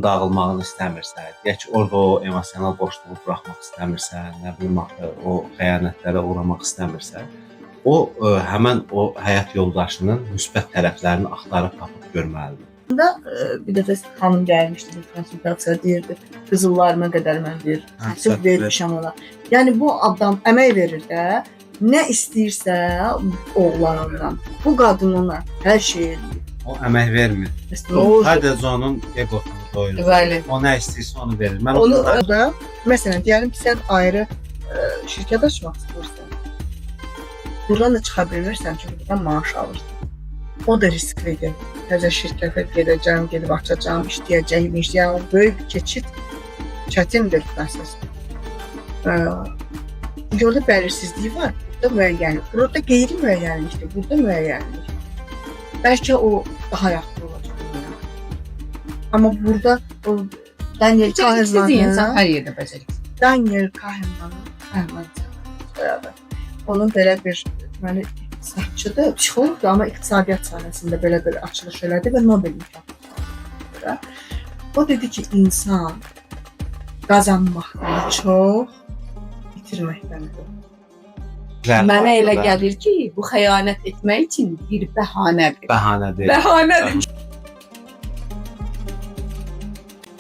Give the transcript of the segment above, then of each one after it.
Dağılmağını istəmirsə, deyək ki, orada o emosional boşluğu buraxmaq istəmirsə, nə bilim axı, o xəyanətlərə uğramaq istəmirsə, o həmən o həyat yoldaşının müsbət tərəflərini axtarıb tapıb görməlidir. Bir dəfə xanım gəlmişdi bir konsultasiya deyirdi. Qızıllarıma qədər mən deyir, çox vermişəm ona. Yəni bu adam əmək verir də, nə istəyirsə oğlan ondan. Bu qadın ona hər şey eləyir. O əmək vermir. O Sadəcə onun eqosunu doyurur. Bəli. O nə istəyirsə onu verir. Mən onu da məsələn deyəlim ki, sən ayrı şirkət açmaq istəyirsən. Buradan da çıxa bilmirsən, çünki buradan maaş alırsan. O da risklidir. Təzə şirkətə gedəcəm, gedib açacağam, işləyəcəyim, yəni böyük bir keçid çətindir proses. Orada bəlirsizlik var, burada müəyyənlik, burada qeyri-müəyyənlikdir, burada müəyyənlik. Bəlkə o daha yaxşı olacaq. Amma burada o Daniel Beceriksiz insan Kahneman'ın hər yerdə beceriksiz. Daniel Kahneman'ın soyadı. Onun belə bir deməli iqtisadçıdır, psixoloqdur, amma iqtisadiyyat sahəsində belə bir açılış elədi və Nobel mükafatı aldı. O dedi ki, insan qazanmaqdan çox itirməkdən qorxur. Mənə elə gəlir ki, bu xəyanət etmək üçün bir bəhanədir. Bəhanədir. Bəhanədir.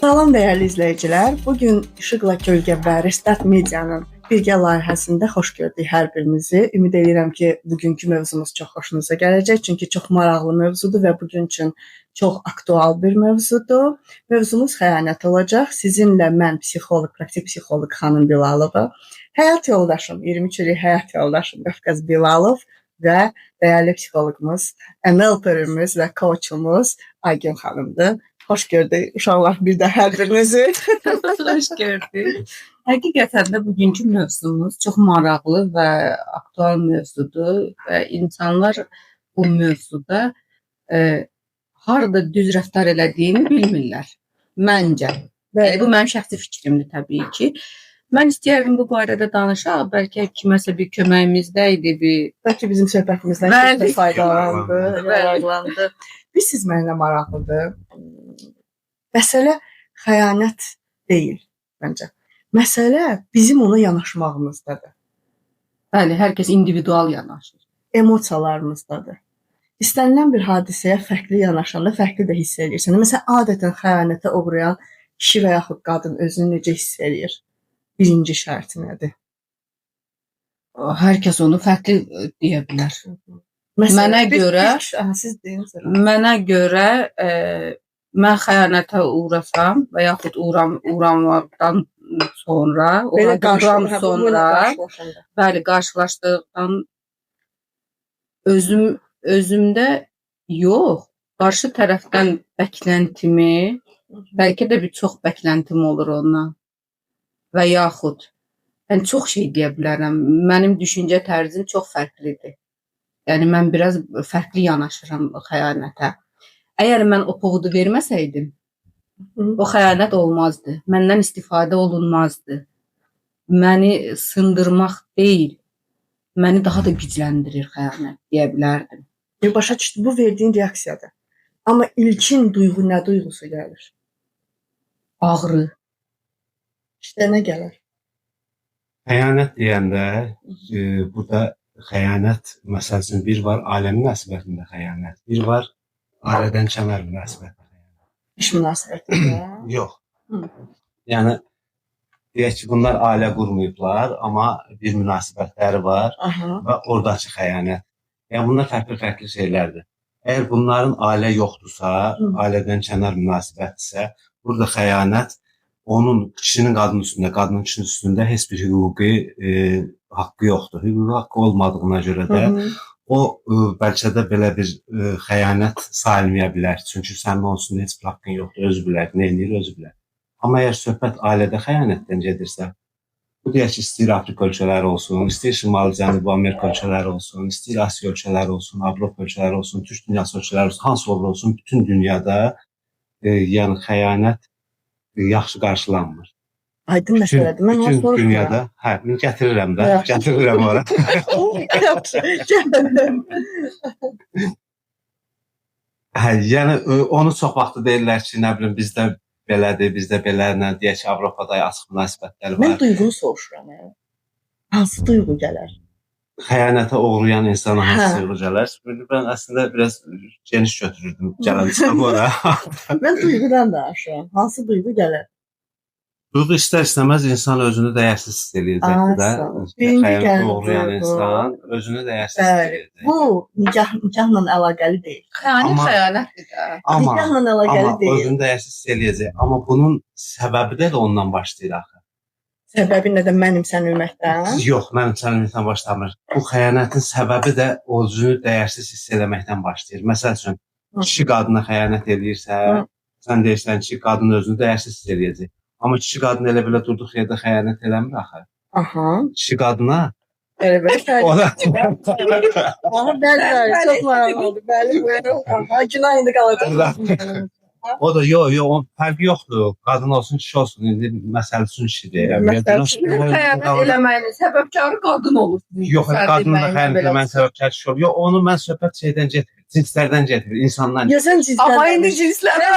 Salam dəyərli izləyicilər. Bu gün Işıqla Kölgə və Restart Medianın birgə layihəsində xoş gördük hər birinizi. Ümid edirəm ki, bugünkü mövzumuz çox xoşunuza gələcək, çünki çox maraqlı mövzudur və bugün üçün çox aktual bir mövzudur. Mövzumuz xəyanət olacaq. Sizinlə mən psixoloq, praktik psixoloq Xanım Bilalova, həyat yoldaşım, 23 illik həyat yoldaşım Qafqaz Bilalov və dəyərli psixoloqumuz, NLP-rimiz və coachumuz Aygün xanımdır. Xoş gördük uşaqlar bir də hər birinizi. Xoş gördük. Həqiqətən də bugünkü mövzumuz çox maraqlı və aktual mövzudur və insanlar bu mövzuda harada düz rəftar elədiyini bilmirlər. Məncə. Yəni, bu mənim şəxsi fikrimdir təbii ki. Mən istəyərdim bu barədə danışaq, bəlkə kiməsə bir köməyimiz dəydi, bir Bəlkə bizim söhbətimizdən Bəli. çox da faydalandı, Bəli. yararlandı. Bilirsiniz mənə nə maraqlıdır? Məsələ xəyanət deyil məncə. Məsələ bizim ona yanaşmağımızdadır. Bəli, hər kəs individual yanaşır. Emosiyalarımızdadır. İstənilən bir hadisəyə fərqli yanaşanda fərqli də hiss eləyirsən. Məsələn, adətən xəyanətə uğrayan kişi və yaxud qadın özünü necə hiss eləyir? Birinci şərti nədir? Hər kəs onu fərqli deyə bilər. Məsələn, Mənə görə- aha, siz deyin sonra. Mənə görə mən xəyanətə uğrasam və yaxud uğramaqdan sonra, Belə uğradıqdan bununla sonra, qarşılaşanda. bəli, qarşılaşdıqdan özümdə yox, qarşı tərəfdən bəkləntimi, bəlkə də bir çox bəkləntim olur ondan və yaxud mən çox şey deyə bilərəm. Mənim düşüncə tərzim çox fərqlidir. Yəni mən biraz fərqli yanaşıram xəyanətə. Əgər mən o povudu verməsəydim, o xəyanət olmazdı. Məndən istifadə olunmazdı. Məni sındırmaq deyil, məni daha da gücləndirir xəyanət deyə bilərdim. Başa düşdüm, bu verdiyin reaksiyadır. Amma ilkin duyğu nə duyğusu gəlir? Ağrı. İşte nə gəlir? Xəyanət deyəndə burada xəyanət məsəl üçün bir var ailə münasibətində xəyanət, bir var ailədən kənar münasibətdə xəyanət. İş münasibətində. Yox. Hı. Yəni deyək ki, bunlar ailə qurmayıblar, amma bir münasibətləri var və oradakı xəyanət. Yəni bunlar fərqli-fərqli şeylərdir. Əgər bunların ailə yoxdursa, ailədən kənar münasibətdirsə, burada xəyanət onun kişinin qadının üstündə, qadının kişinin üstündə heç bir hüquqi haqqı yoxdur. Hüquqi haqqı olmadığına görə də o bəlkə də belə bir xəyanət sayılmaya bilər. Çünki sənin onun üstündə heç bir haqqın yoxdur, özü bilər, nə edir, özü bilər. Amma əgər söhbət ailədə xəyanətdən gedirsə, bu deyək ki, istəyir Afrika ölkələri olsun, istəyir Şimali Cənubi Amerika ölkələri olsun, istəyir Asiya ölkələri olsun, Avropa ölkələri olsun, Türk dünyası ölkələri olsun, hansı olur olsun, bütün dünyada yəni xəyanət yaxşı qarşılanmır. Aydın məsələdir. Mən onu bütün soruşmuram. dünyada, hə, mən gətirirəm də, Yaxşı. gətirirəm ora. Yaxşı. Gətirirəm. Hə, yəni onu çox vaxt deyirlər ki, nə bilim bizdə belədir, bizdə belə, nə deyək ki, Avropada açıq münasibətlər var. Mən duyğunu soruşuram. Yəni. Hansı duyğu gələr? Xəyanətə uğrayan insana hansı duyğu gələr? Mən əslində biraz geniş götürürdüm gələn çıxım ora. Mən duyğudan danışıram. Hansı duyğu gələr? Duyğu istər-istəməz insan özünü dəyərsiz hiss eləyəcəkdir də. Xəyanətə uğrayan insan özünü dəyərsiz hiss eləyəcək. Bu nikahla əlaqəli deyil. Xəyanət xəyanətdir də. Amma nikahla əlaqəli deyil. Özünü dəyərsiz hiss eləyəcək. Amma bunun səbəbi də ondan başlayır axı. Səbəbi nədən? Mənimsənilməkdən? Yox, mənimsənilməkdən başlamır. Bu xəyanətin səbəbi də özünü dəyərsiz hiss eləməkdən başlayır. Məsəl üçün, kişi qadına xəyanət eləyirsə, sən deyirsən ki, qadın özünü dəyərsiz hiss eləyəcək. Amma kişi qadın elə belə durduq yerdə xəyanət eləmir axı. Aha. Kişi qadına elə belə. Ona. Aha, bəli, bəli, çox maraqlı oldu. Bəli, buyurun. Aha, günah indi qalacaq. O da yox, yox, onun fərqi yoxdur. Qadın olsun, kişi olsun. İndi məsəl üçün kişi deyirəm. Xəyanət eləməyinin səbəbkarı qadın olur. Yox, qadının da xəyanət eləməyin səbəbkarı kişi olur. Yox, onu mən söhbət şeydən getmir, cinslərdən getmir, insandan. Yox, sən cinslərdən. Amma indi cinslərdən.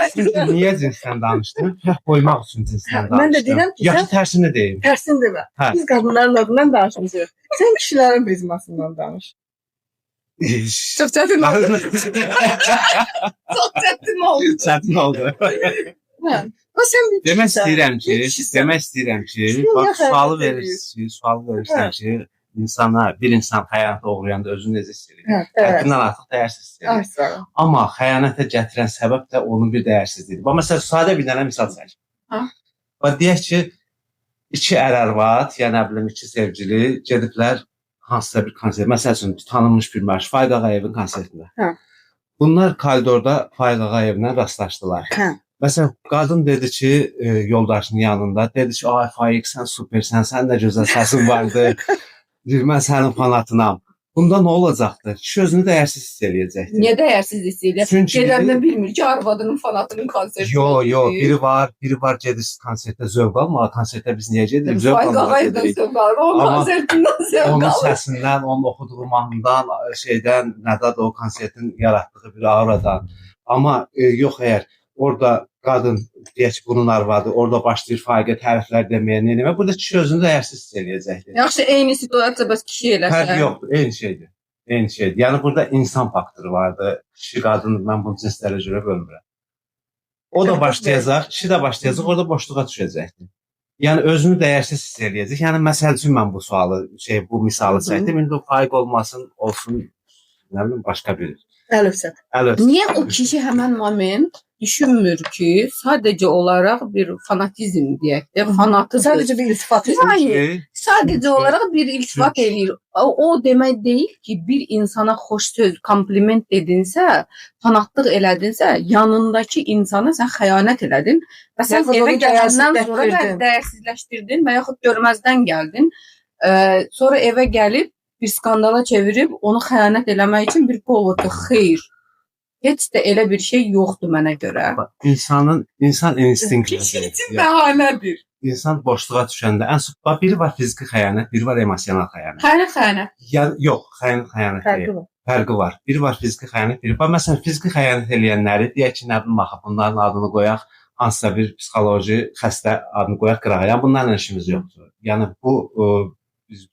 Niyə cinsdən danışdım? Fərq qoymaq üçün cinsdən danışdım. Mən də deyirəm ki, yaxşı tərsini deyim. Tərsini demə. Biz qadınların adından danışmışıq. Sən kişilərin prizmasından danış. Çox çətin oldu. Çox çətin oldu. Çətin oldu. O sən bir demək istəyirəm ki, bax sualı verirsən ki, insana, bir insan xəyanətə uğrayanda özünü necə hiss edir? Həddindən artıq dəyərsiz hiss edir. Amma xəyanətə gətirən səbəb də onun bir dəyərsizliyidir. Bax məsələn, sadə bir dənə misal çək. Bax deyək ki, iki ər-arvad, ya nə bilim iki sevgili gediblər hansısa bir konsert, məsəl üçün tanınmış bir marş, Faiq Ağayevin konsertində. Hə. Bunlar koridorda Faiq Ağayevlə rastlaşdılar. Hə. Məsələn, qadın dedi ki, yoldaşının yanında, dedi ki, ay Faiq, sən supersən, sən də gözəl səsin vardı, mən sənin fanatınam. Bunda nə olacaqdır? Kişi özünü dəyərsiz hiss eləyəcəkdir. Niyə dəyərsiz hiss eləyir? Çünki gedəndə bilmir ki, arvadının fanatının konserti. Yox, yox, biri var gedir konsertdə zövq almağa. Konsertdə biz niyə gedirik? Zövq almağa gedirik. Zövq alır, onun konsertindən zövq alır. Onun səsindən, onun oxuduğu mahnıdan, şeydən, nədədir o konsertin yaratdığı bir auradan. Amma yox, əgər orada qadın, deyək ki, bunun arvadı, orada başlayır Faiqə təriflər deməyə, nə-nəmə. Burada kişi özünü dəyərsiz hiss eləyəcəkdir. Yaxşı, eyni situasiya bəs kişi eləsə. Fərq yoxdur, eyni şeydir. Eyni şeydir. Yəni burada insan faktoru vardır. Kişi, qadın, mən bunu cinslərə görə bölmürəm. O da başlayacaq, kişi də başlayacaq, orada boşluğa düşəcəkdir. Yəni özünü dəyərsiz hiss eləyəcək. Yəni məsəl üçün mən bu sualı, bu misalı çəkdim. İndi o Faiq olmasın, olsun, nə bilim, başqa bir. Əlövsət. Niyə o kişi həmən moment düşünmür ki, sadəcə olaraq bir fanatizm deyək də, fanatıdır. Sadəcə bir iltifat eləyir. Sadəcə olaraq bir iltifat eləyir. O demək deyil ki, bir insana xoş söz, kompliment dedinsə, fanatlıq elədinsə, yanındakı insana sən xəyanət elədin və sən evə gələndən sonra dəyərsizləşdirdin və yaxud görməzdən gəldin. Sonra evə gəlib bir skandala çevirib onu xəyanət eləmək üçün bir qovudu. Xeyr. Heç də elə bir şey yoxdur mənə görə. İnsan instinkti. Kişi üçün bəhanədir. İnsan boşluğa düşəndə, ən çox, bax, biri var fiziki xəyanət, biri var emosional xəyanət. Xəyanət, xəyanət. Yəni, yox, xəyanət, xəyanət deyil. Fərqi var. Biri var fiziki xəyanət, biri var. Məsələn, fiziki xəyanət eləyənləri, deyək ki, nə bilim, axı, bunların adını qoyaq, hansısa bir psixoloji xəstə adını qoyaq qırağa. Yəni, bunlarla işimiz yoxdur. Yəni, bu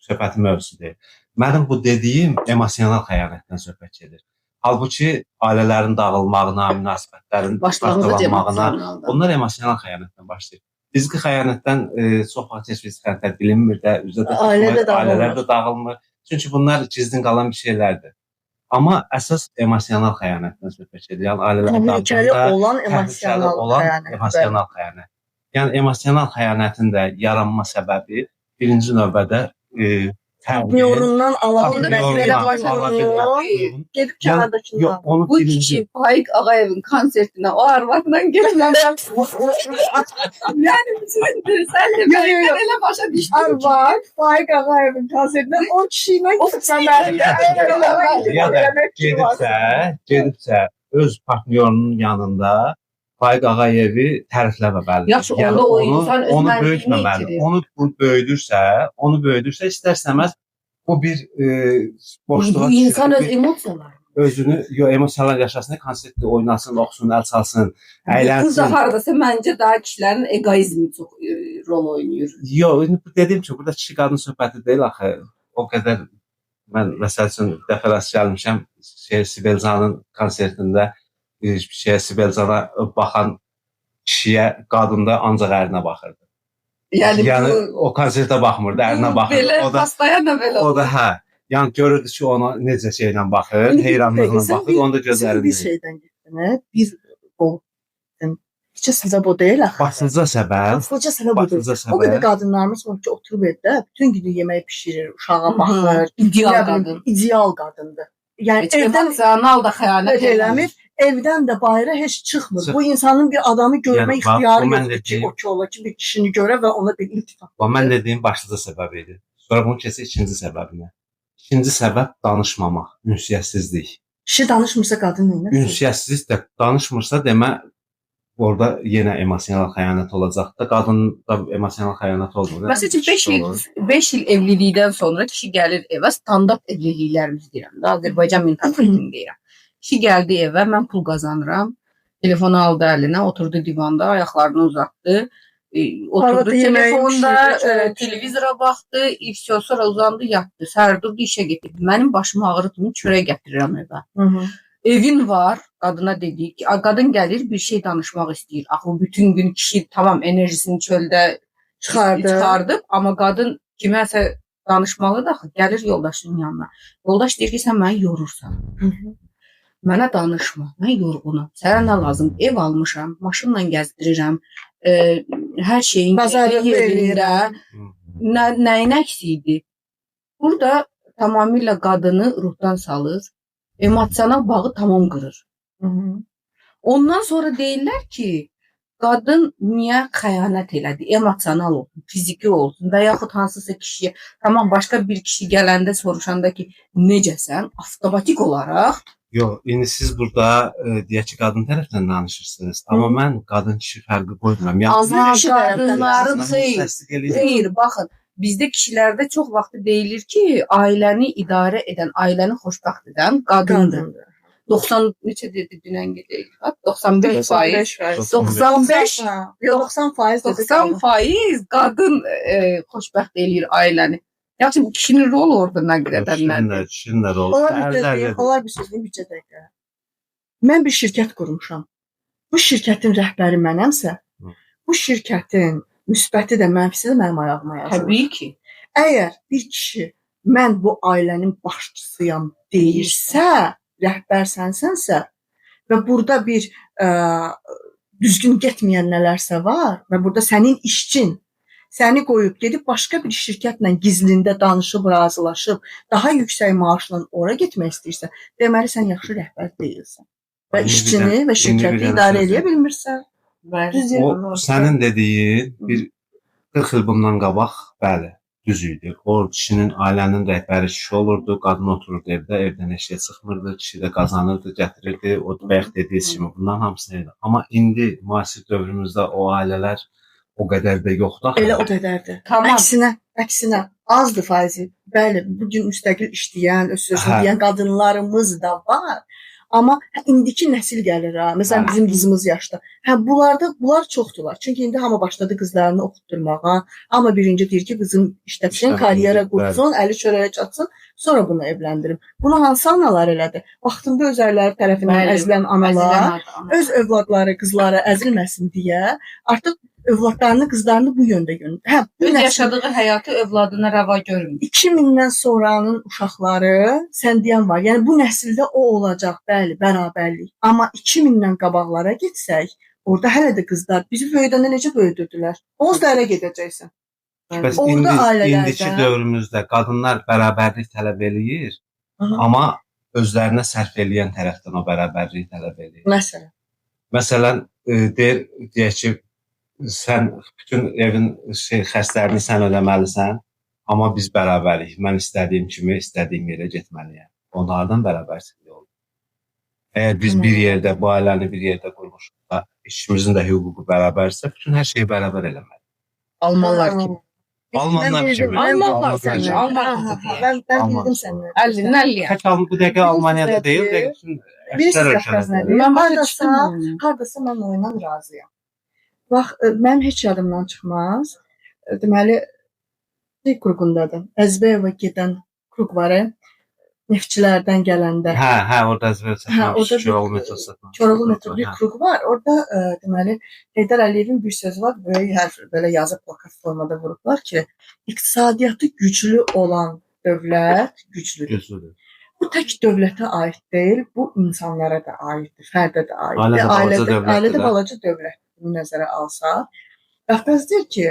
söhbətin mövzusu deyil. Mənim bu dediyim emosional xəyanətdən söhbət gedir. Halbuki ailələrin dağılmağına, münasibətlərin parçalanmağına, onlar emosional xəyanətdən başlayır. Fiziki xəyanətdən çox vaxt heç fiziki xəyanətlər bilinmir də, üzə də ailələr də dağılmır. Çünki bunlar gizlin qalan bir şeylərdir. Amma əsas emosional xəyanətdən söhbət gedir. Yəni ailələrin təhlükəli olan emosional xəyanət. Yəni emosional xəyanətin də yaranma səbəbi birinci növbədə partnyorundan ala bilmədiyi, gedib kənardakından. Bu kişi Faiq Ağayevin konsertinə o arvadla getməməm. Yəni düşündür, sən də mən elə başa düşdüm. Arvad Faiq Ağayevin konsertinə o kişi ilə getməməli. Ya da gedibsə öz partnyorunun yanında Faiq Ağayevi tərifləməməlidir. Yaxşı, onda o insan öz onu böyütməməlidir. Onu böyüdürsə, istər-istəməz bu bir boşluğa düşür. Bu insan öz emosiyaları. Özünü yo emosional yaşasın, konsertdə oynasın, oxusun, əl çalsın, Burada əylənsin. hardasa məncə daha kişilərin egoizmi çox rol oynayır. Yo, indi bu dediyim kimi burada kişi qadın söhbəti deyil axı. O qədər mən məsəl üçün dəfə rast gəlmişəm şey Sibelcanın konsertində bir şeyə Sibelcana baxan kişiyə qadın da ancaq ərinə baxırdı. Yəni, Yəni o konsertə baxmırdı, ərinə bu baxırdı. belə O da постоянно belə o da hə, yəni görürdü ki, ona necə şeylə baxır, İndi bir heyranlıqla dəqiqə, sən baxır, onu da Sən bir gözlərində. şeydən getdin, hə? Bir o. Heç səbəb o deyil axı. Baslıca səbəb, Başlıca səbəb o deyil. baslıca O qədər səbəb qadınlarımız var ki, oturub evdə bütün günü yemək bişirir, uşağa baxır. İdeal Nə bilim, qadın. İdeal qadındır. Yəni Heç evdən emosional da xəyanət eləmir, evdən də bayıra heç çıxmır. Çıx- Bu insanın bir adamı görmə Yəni, bax, ixtiyarı o mən yoxdur ki, dediyim- o ki ola ki, bir kişini görə və ona bir iltifat. Bu mən dediyim başlıca səbəb idi. Sonra bunu keçək ikinci səbəbinə. İkinci səbəb danışmamaq, ünsiyyətsizlik. Kişi danışmırsa qadın nə edir? Ünsiyyətsizlik də danışmırsa demə orada yenə emosional xəyanət olacaq da, qadında emosional xəyanət olmur. Məsəl üçün 5 il Olur. 5 il evlilikdən sonra kişi gəlir evə, standart evliliklərimiz deyirəm də, Azərbaycan mentalitetini deyirəm. Kişi gəldi evə, mən pul qazanıram. Telefonu aldı əlinə, oturdu divanda, ayaqlarını uzatdı. Oturdu Arvadı yeməyi telefonda, pişirdi, çörək pişirdi. televizora baxdı, i всё, sonra uzandı, yatdı. Səhər durdu, işə getdi. Mənim başım ağrıdır, çörək gətirirəm evə. Hı -hı. Evin var, qadına dedik. Qadın gəlir, bir şey danışmaq istəyir. Axı bu bütün gün kişi tamam enerjisini çöldə Çıxardı. çıxardıb, amma qadın kiməsə danışmalıdır axı, gəlir yoldaşının yanına. Yoldaş deyir ki, sən məni yorursan. Hı -hı. Mənə danışma, mən yorğunam. Sənə nə lazım? Ev almışam, maşınla gəzdirirəm. Hər şeyin Bazarlıq yerində. eləyirəm. Nəyinə əks idi? Burada tamamilə qadını ruhdan salır, emosional bağı tamam qırır. Hı -hı. Ondan sonra deyirlər ki, qadın niyə xəyanət elədi? Emosional olsun, fiziki olsun və yaxud hansısa kişiyə, tamam başqa bir kişi gələndə soruşanda ki, necəsən? Avtomatik olaraq Yox, indi siz burada deyək ki, qadın tərəfdən danışırsınız, amma mən qadın kişi fərqi qoymuram. Yəni Amma kişi tərəfdən qadınların Mən bunu xeyr, təsdiq eləyirəm. xeyr, baxın, bizdə kişilərdə çox vaxt deyilir ki, ailəni idarə edən, ailəni xoşbəxt edən qadındır. Qadındır. 90 neçə dedi dünən gecə İlfat? 95%. 95%. 95 Yox, 90% dedi. 90% qadın xoşbəxt eləyir ailəni. Yaxşı, bu kişinin rolu orada nə qədər Kişinin nədir? də, kişinin də rolu. Olar bir söz Ərlər deyim, də- olar bir söz deyim, bircə dəqiqə. Mən bir şirkət qurmuşam. Bu şirkətin rəhbəri mənəmsə, Hı. bu şirkətin müsbəti də, mənfisi də mənim ayağıma yazılır. Təbii ki. Əgər bir kişi mən bu ailənin başçısıyam deyirsə, rəhbər sənsənsə və burada bir düzgün getməyən nələrsə var və burada sənin işçin səni qoyub gedib başqa bir şirkətlə gizlində danışıb, razılaşıb, daha yüksək maaşla ora getmək istəyirsə, deməli sən yaxşı rəhbər deyilsən. Və İndi bir işçini dənə- və indi bir şirkəti dənə idarə söz eləyə bilmirsən. Bəli. Düz deyirəm. O sənin dediyin bir 40 il bundan qabaq, bəli, düz idi. O kişinin ailənin rəhbəri kişi olurdu, qadın otururdu evdə, evdən heç şey çıxmırdı, kişi də qazanırdı, gətirirdi. O bayaq dediyiniz kimi bunların hamısı idi. Amma indi müasir dövrümüzdə o ailələr o qədər də yoxdur axı. Elə o qədərdir. Tamam. Əksinə, əksinə azdır faizi. Bəli, bu gün müstəqil işləyən, öz sözünü Hə. deyən qadınlarımız da var. Amma hə, indiki nəsil gəlir ha. Məsələn, Hə. bizim qızımız yaşda. Hə, bunlarda bunlar çoxdular. Çünki indi hamı başladı qızlarını oxutdurmağa. Amma birinci deyir ki, qızım işlətsin, İşlətsin, karyera bəli. qursun, əli çörəyə çatsın, sonra bunu evləndirim. Bunu hansı analar elədi? Vaxtında öz ərləri tərəfindən Bəli, əzilən analar Əzilən adam. öz övladları, qızları əzilməsin deyə artıq övladlarını, qızlarını bu yöndə yönəldir. Hə, bu Öz nəsil yaşadığı həyatı övladına rəva görmür. 2000-dən sonranın uşaqları sən deyən var. Yəni bu nəsildə o olacaq, bəli, bərabərlik. Amma 2000-dən qabaqlara getsək, orada hələ də qızlar bizi böyüdəndə necə böyüdürdülər? Onsuz da ərə gedəcəksən. Bəs Orada indi, ailələrdə- indiki dövrümüzdə qadınlar bərabərlik tələb eləyir, Aha. amma özlərinə sərf eləyən tərəfdən o bərabərliyi tələb eləyir. Məsələn. Məsələn, deyir, deyək ki, sən bütün evin şey xərclərini sən ödəməlisən, amma biz bərabərik. Mən istədiyim kimi istədiyim yerə getməliyəm. Onlardan bərabərsizlik olur. Əgər biz bir yerdə bu ailəni bir yerdə qurmuşuqsa, ikimizin də hüququ bərabərsə, bütün hər şeyi bərabər eləməliyik. Almanlar kimi. Almanlar Mən kimi. bildim, mən Almanlar bildim kimi, səndən. Alman Ha, qızı ha, deyək. Mən Alman bildim qızı. səndən. 50-nin 50-yə. Tək bu dəqiqə Almaniyada deyil, bu dəqiqə bütün Bilirsiniz əksər Qafqaz ölkələrdə. nədir? Mən başa Hardasa, düşdüm onu. hardasa mən onunla razıyam. Bax, mənim heç yadımdan çıxmaz. Deməli, şey kruqundadır. Əzbəyeva gedən kruq var, neftçilərdən gələndə. Hə, hə, orada əzbər Hə, çatmamış, orada bir Koroğlu metrosu çatmamış. Koroğlu metro bir Hə. kruq var. Orada deməli Heydər Əliyevin bir sözü var, böyük hərf belə yazıb plakat formada vurublar ki, iqtisadiyyatı güclü olan dövlət güclüdür. Güclüdür. Bu tək dövlətə aid deyil, bu insanlara da aiddir, fərdə də aiddir. Ailə də balaca Ailədə, dövlətdir ailədə də. balaca dövlət bunu nəzərə alsaq, Qafqaz deyir ki,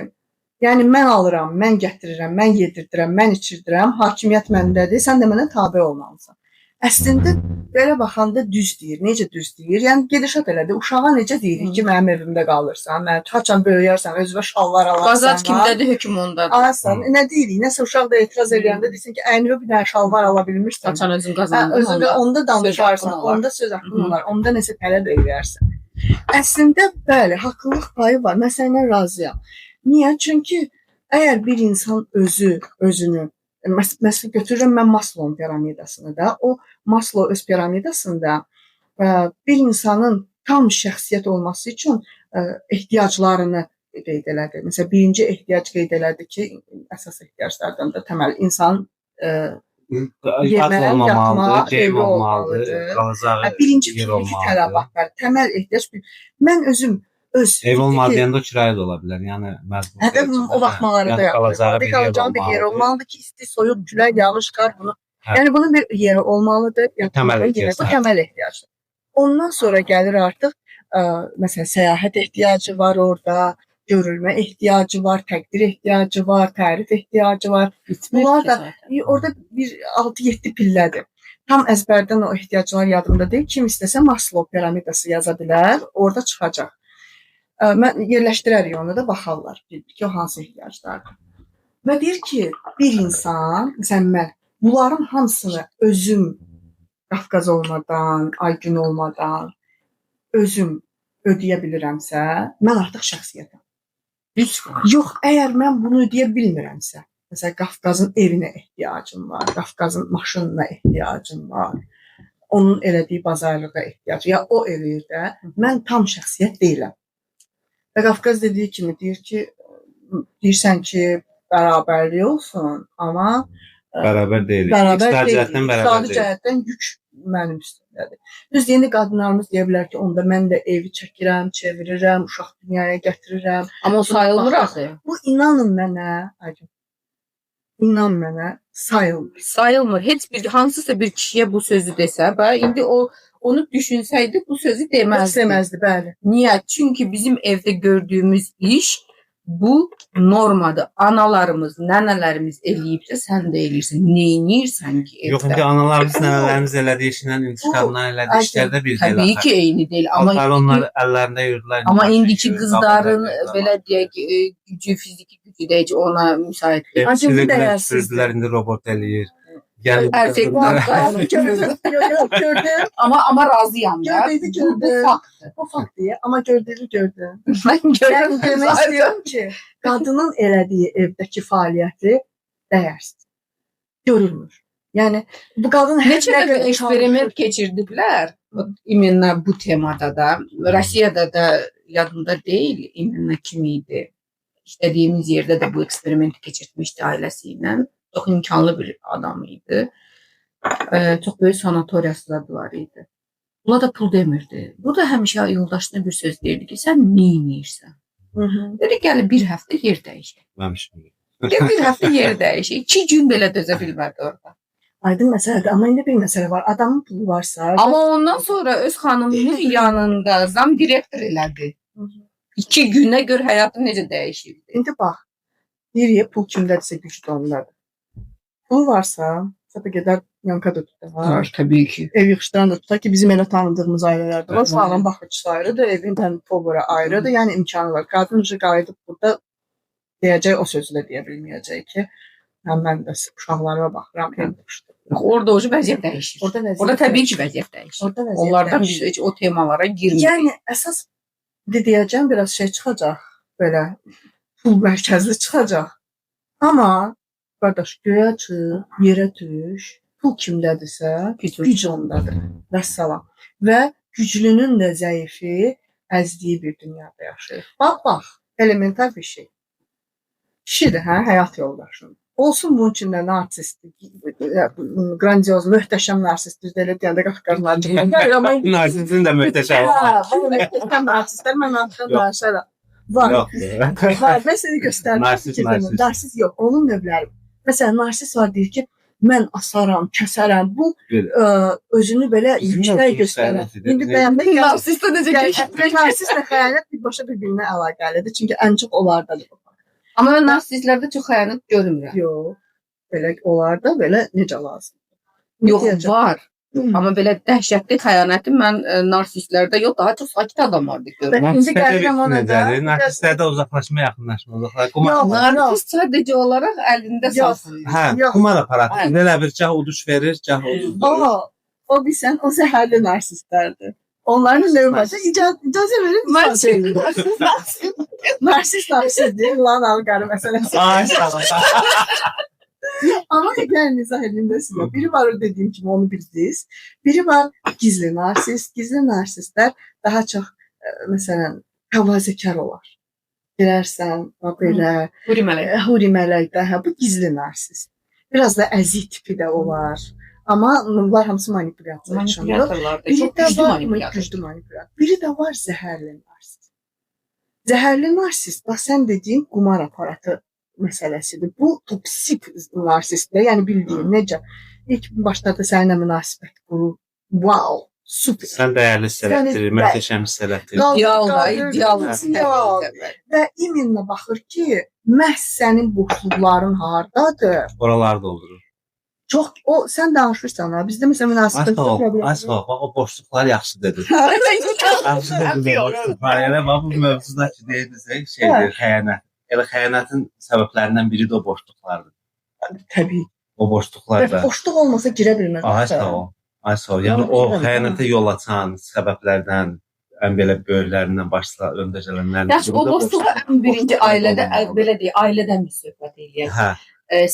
yəni mən alıram, mən gətirirəm, mən yedirdirəm, mən içirdirəm, hakimiyyət məndədir, sən də mənə tabe olmalısan. Əslində belə baxanda düz deyir. Necə düz deyir? Yəni gedişat elədir. Uşağa necə deyirik ki, mənim evimdə qalırsan, mən haçan böyüyərsən, özünə şalvar alarsan. Qazac kimdədir, hökm ondadır. Alarsan. Nə deyirik? Nəsə uşaq da etiraz eləyəndə desin ki, əynimə bir dənə şalvar ala bilmirsən. Haçan özün Hə, qazandın. özü də onda danışarsan, haqqın olar. onda söz haqqın olar, onda nəsə tələb eləyərsən. Əslində bəli, haqlılıq payı var. Mən səninlə razıyam. Niyə? Çünki əgər bir insan özü özünü məsələn götürürəm mən Maslow'un piramidasını da, o Maslow öz piramidasında bir insanın tam şəxsiyyət olması üçün ehtiyaclarını qeyd elədi. Məsələn, birinci ehtiyac qeyd elədi ki, əsas ehtiyaclardan da təməl insan Ac yemək, olmamalıdır, yatmaq, geyim evi olmalıdır, olmalıdır. qalacağı Hə, birinci yer fiziki olmalıdır. tələbatlar, təməl ehtiyac. Mən özüm öz Ev olmadı fiziki deyəndə o kirayə də ola bilər. Yəni məcbur Hə də deyilsən. o baxmaları da Yəni qalacağı yaptırmalıdır. bir yer Qalacağın bir yer olmalıdır. olmalıdır ki, isti, soyuq, külək, yağış, qar bunu. Hə. Yəni bunun bir yeri olmalıdır. Təməl Yatmalı yeri. Bu ehtiyaclar. təməl ehtiyacdır. Ondan sonra gəlir artıq məsələn səyahət ehtiyacı var orada, görülmə ehtiyacı var, təqdir ehtiyacı var, tərif ehtiyacı var. Bitmir Bunlar ki da zaten. Orada bir 6-7 pillədir. Tam əzbərdən o ehtiyaclar yadımda deyil. Kim istəsə Maslow piramidası yaza bilər, orada çıxacaq. Mən yerləşdirərik onu da baxarlar ki, o hansı ehtiyaclardır. Və deyir ki, bir insan, məsələn mən bunların hamısını özüm Qafqaz olmadan, Aygün olmadan özüm ödəyə bilirəmsə, mən artıq şəxsiyyətəm. 100%. Yox, əgər mən bunu ödəyə bilmirəmsə, məsələn, Qafqazın evinə ehtiyacım var, Qafqazın maşınına ehtiyacım var, onun elədiyi bazarlığa ehtiyacım, ya o eləyir də, mən tam şəxsiyyət deyiləm. Və Qafqaz dediyi kimi deyir ki, deyirsən ki, bərabərlik olsun, amma Bərabər deyilik. bərabər İqtisadi deyil. cəhətdən bərabər İqtisadi deyilik. cəhətdən yük mənim üstümdədir. Düz yeni qadınlarımız deyə bilər ki, onda mən də evi çəkirəm, çevirirəm, uşaq dünyaya gətirirəm. Amma o sayılmır axı. Bu inanın mənə, Aygün, inan mənə sayılmır. Sayılmır. Heç bir hansısa bir kişiyə bu sözü desə, bax indi o onu düşünsəydi bu sözü Heç deməzdi. deməzdi, bəli. Niyə? Çünki bizim evdə gördüyümüz iş bu normadır. Analarımız, nənələrimiz eləyibsə sən də eləyirsən. Neynirsən ki Yox, evdə? indi analarımız, nənələrimiz elədiyi işlə indiki qadınların elədiyi Aygün, işlər də bir deyil. Təbii axı. ki, eyni deyil, amma Paltarı onlar əllərində yuyurdular. indi amma maşın indiki yuyur, qızların qapıda yuyurlar. belə deyək, gücü, fiziki gücü də heç ona müsait deyil. Aygün, bu Hepsini dəyərsizdir. sürdülər, indi robot eləyir. Yəni Erkek qadınlar- Gördüm, yox, gördüm. Amma razıyam da. Gördüyü Bu gördüm. faktdır. O fakt deyə, amma gördüyü gördüm. Mən Yəni görürəm demək zaten. istəyirəm ki, qadının elədiyi evdəki fəaliyyəti dəyərsiz. Görülmür. Yəni bu qadın hər Neçə nə dəfə qədər eksperiment keçirdiblər. İmенно bu temada da, Rusiyada da yadımda deyil, imенно kim idi. İşlədiyimiz yerdə də bu eksperimenti keçirtmişdi ailəsi ilə. Çox imkanlı bir adam idi. Çox böyük sanatoriyası da var idi. Buna da pul demirdi. Bu da həmişə yoldaşına bir söz deyirdi ki, sən nə edirsən? Hı-hı. Dedi, gəl bir həftə yer dəyişək. Məmişim. Gəl bir həftə yer dəyişək. 2 gün belə dözə bilmədi orada. Aydın məsələdir. Amma indi bir məsələ var. Adamın pulu varsa, Amma ondan sonra öz xanımının yanında zam direktor elədi. Hı-hı. 2 günə gör həyatı necə dəyişirdi. İndi bax, deyirik pul kimdədirsə güc də ondadır. Pulu varsa, səbə gedər yanka da tutar. təbii ki. Ev yığışdıran da tutar ki, bizim elə tanıdığımız ailələr də var. Bəli. Uşağın baxıcısı ayrıdır, evin tən povara ayrıdır. Yəni imkanı var. Qadın ucu qayıdıb burada deyəcək o sözü də deyə bilməyəcək ki, hə, mən də uşaqlarıma baxıram, ev yığışdırıram. Orada o vəziyyət dəyişir. Orada vəziyyət. Orada təbii ki vəziyyət dəyişir. Orada vəziyyət Onlardan biz dəyişir. heç o temalara girmirik. Yəni əsas indi deyəcəm biraz şey çıxacaq, belə pul mərkəzli çıxacaq. Amma qardaş, göyə çıx, yerə düş, pul kimdədirsə, güc ondadır. Vəssalam. Və güclünün də zəifi əzdiyi bir dünyada yaşayır. Bax, bax, elementar bir şey. Kişidir, hə, həyat yoldaşın. Olsun bunun içində narsist, qrandioz, möhtəşəm narsist, düzdür, elə deyəndə qaqlarlar çıxır. Amma Narsistin də möhtəşəm. Hə, bu möhtəşəm narsistlər mən artıq danışaram. Var. Yoxdur. Var, mən səni göstərdim. Narsist, narsist. Narsist yox, onun növləri. Məsələn, narsist var deyir ki, mən asaram, kəsərəm. Bu Bir- özünü belə Bizim yüksək mövzumuz göstərər. xəyanət idi. İndi bəyənmək Narsist də necə keçir? Narsistlə xəyanət birbaşa bir-birinə əlaqəlidir. Çünki ən çox onlardadır. Amma mən narsistlərdə çox xəyanət görmürəm. Yox. Belə onlarda belə necə lazım? Yox, Deyəcəm. var. Amma belə dəhşətli xəyanəti mən narsistlərdə yox, daha çox sakit adamlarda görürəm. Və indi Narsistlərdə gəlirəm ona da. necədir? Narsistlərdə uzaqlaşma, yaxınlaşma, uzaqlaşma. Qumar, Yox. Narsist sadəcə olaraq əlində Yox. saxlayır. hə, Yox. qumar aparatı. Hə. Elə bir cah uduş verir, cah uduzdur. O bilsən, o zəhərli narsistlərdir. Onların növbəsi icazə verin. Mən Narsist narsistdir. Lan al qarı məsələsi. Ay sağ ol. Amma gəlin izah edeyim də sizə. Biri var o dediyim kimi onu bildiniz. Biri var gizli narsist. Gizli narsistlər daha çox məsələn təvazökar olar. Girərsən, bax belə Huri mələk. Huri mələk də, hə, bu gizli narsist. Biraz da əzik tipi də olar. Amma bunlar hamısı manipulyasiya üçündür. Manipulyatörlər də Biri çox də güclü var, manipulyatör. güclü manipulyatör. Biri də var zəhərli narsist. Zəhərli narsist, bax sən dediyin qumar aparatı məsələsidir. Bu toksik narsistlər, yəni bildiyin necə ilk başlarda səninlə münasibət qurur. Wow, super. Sən dəyərli hiss elətdirir, Səni- möhtəşəm hiss elətdirir. Qaldır, İdeal da, qaldır, ideal. ideal. Və iminlə baxır ki, məhz sənin boşluqların hardadır? Oraları doldurur. Çox o sən danışırsan ha, bizdə məsələn Az münasibətdə ol, problem. az ol. Bax o boşluqlar yaxşı dedi. Yaxşı dedi o boşluqlar. Elə bax bu mövzuda ki deyirdisə şeydir, xəyanət. Elə xəyanətin səbəblərindən biri də o boşluqlardır. Təbii. O boşluqlar Və da. boşluq olmasa girə bilməz. Ay sağ ol. Ay sağ ol. Yəni o xəyanətə yol açan səbəblərdən ən belə böyüklərindən başla öndə gələnlərdən. Yaxşı, o biri də boşluğu ən birinci boşluqlar ailədə, olmamalıdır. belə deyək, ailədən bir söhbət eləyək. Hə,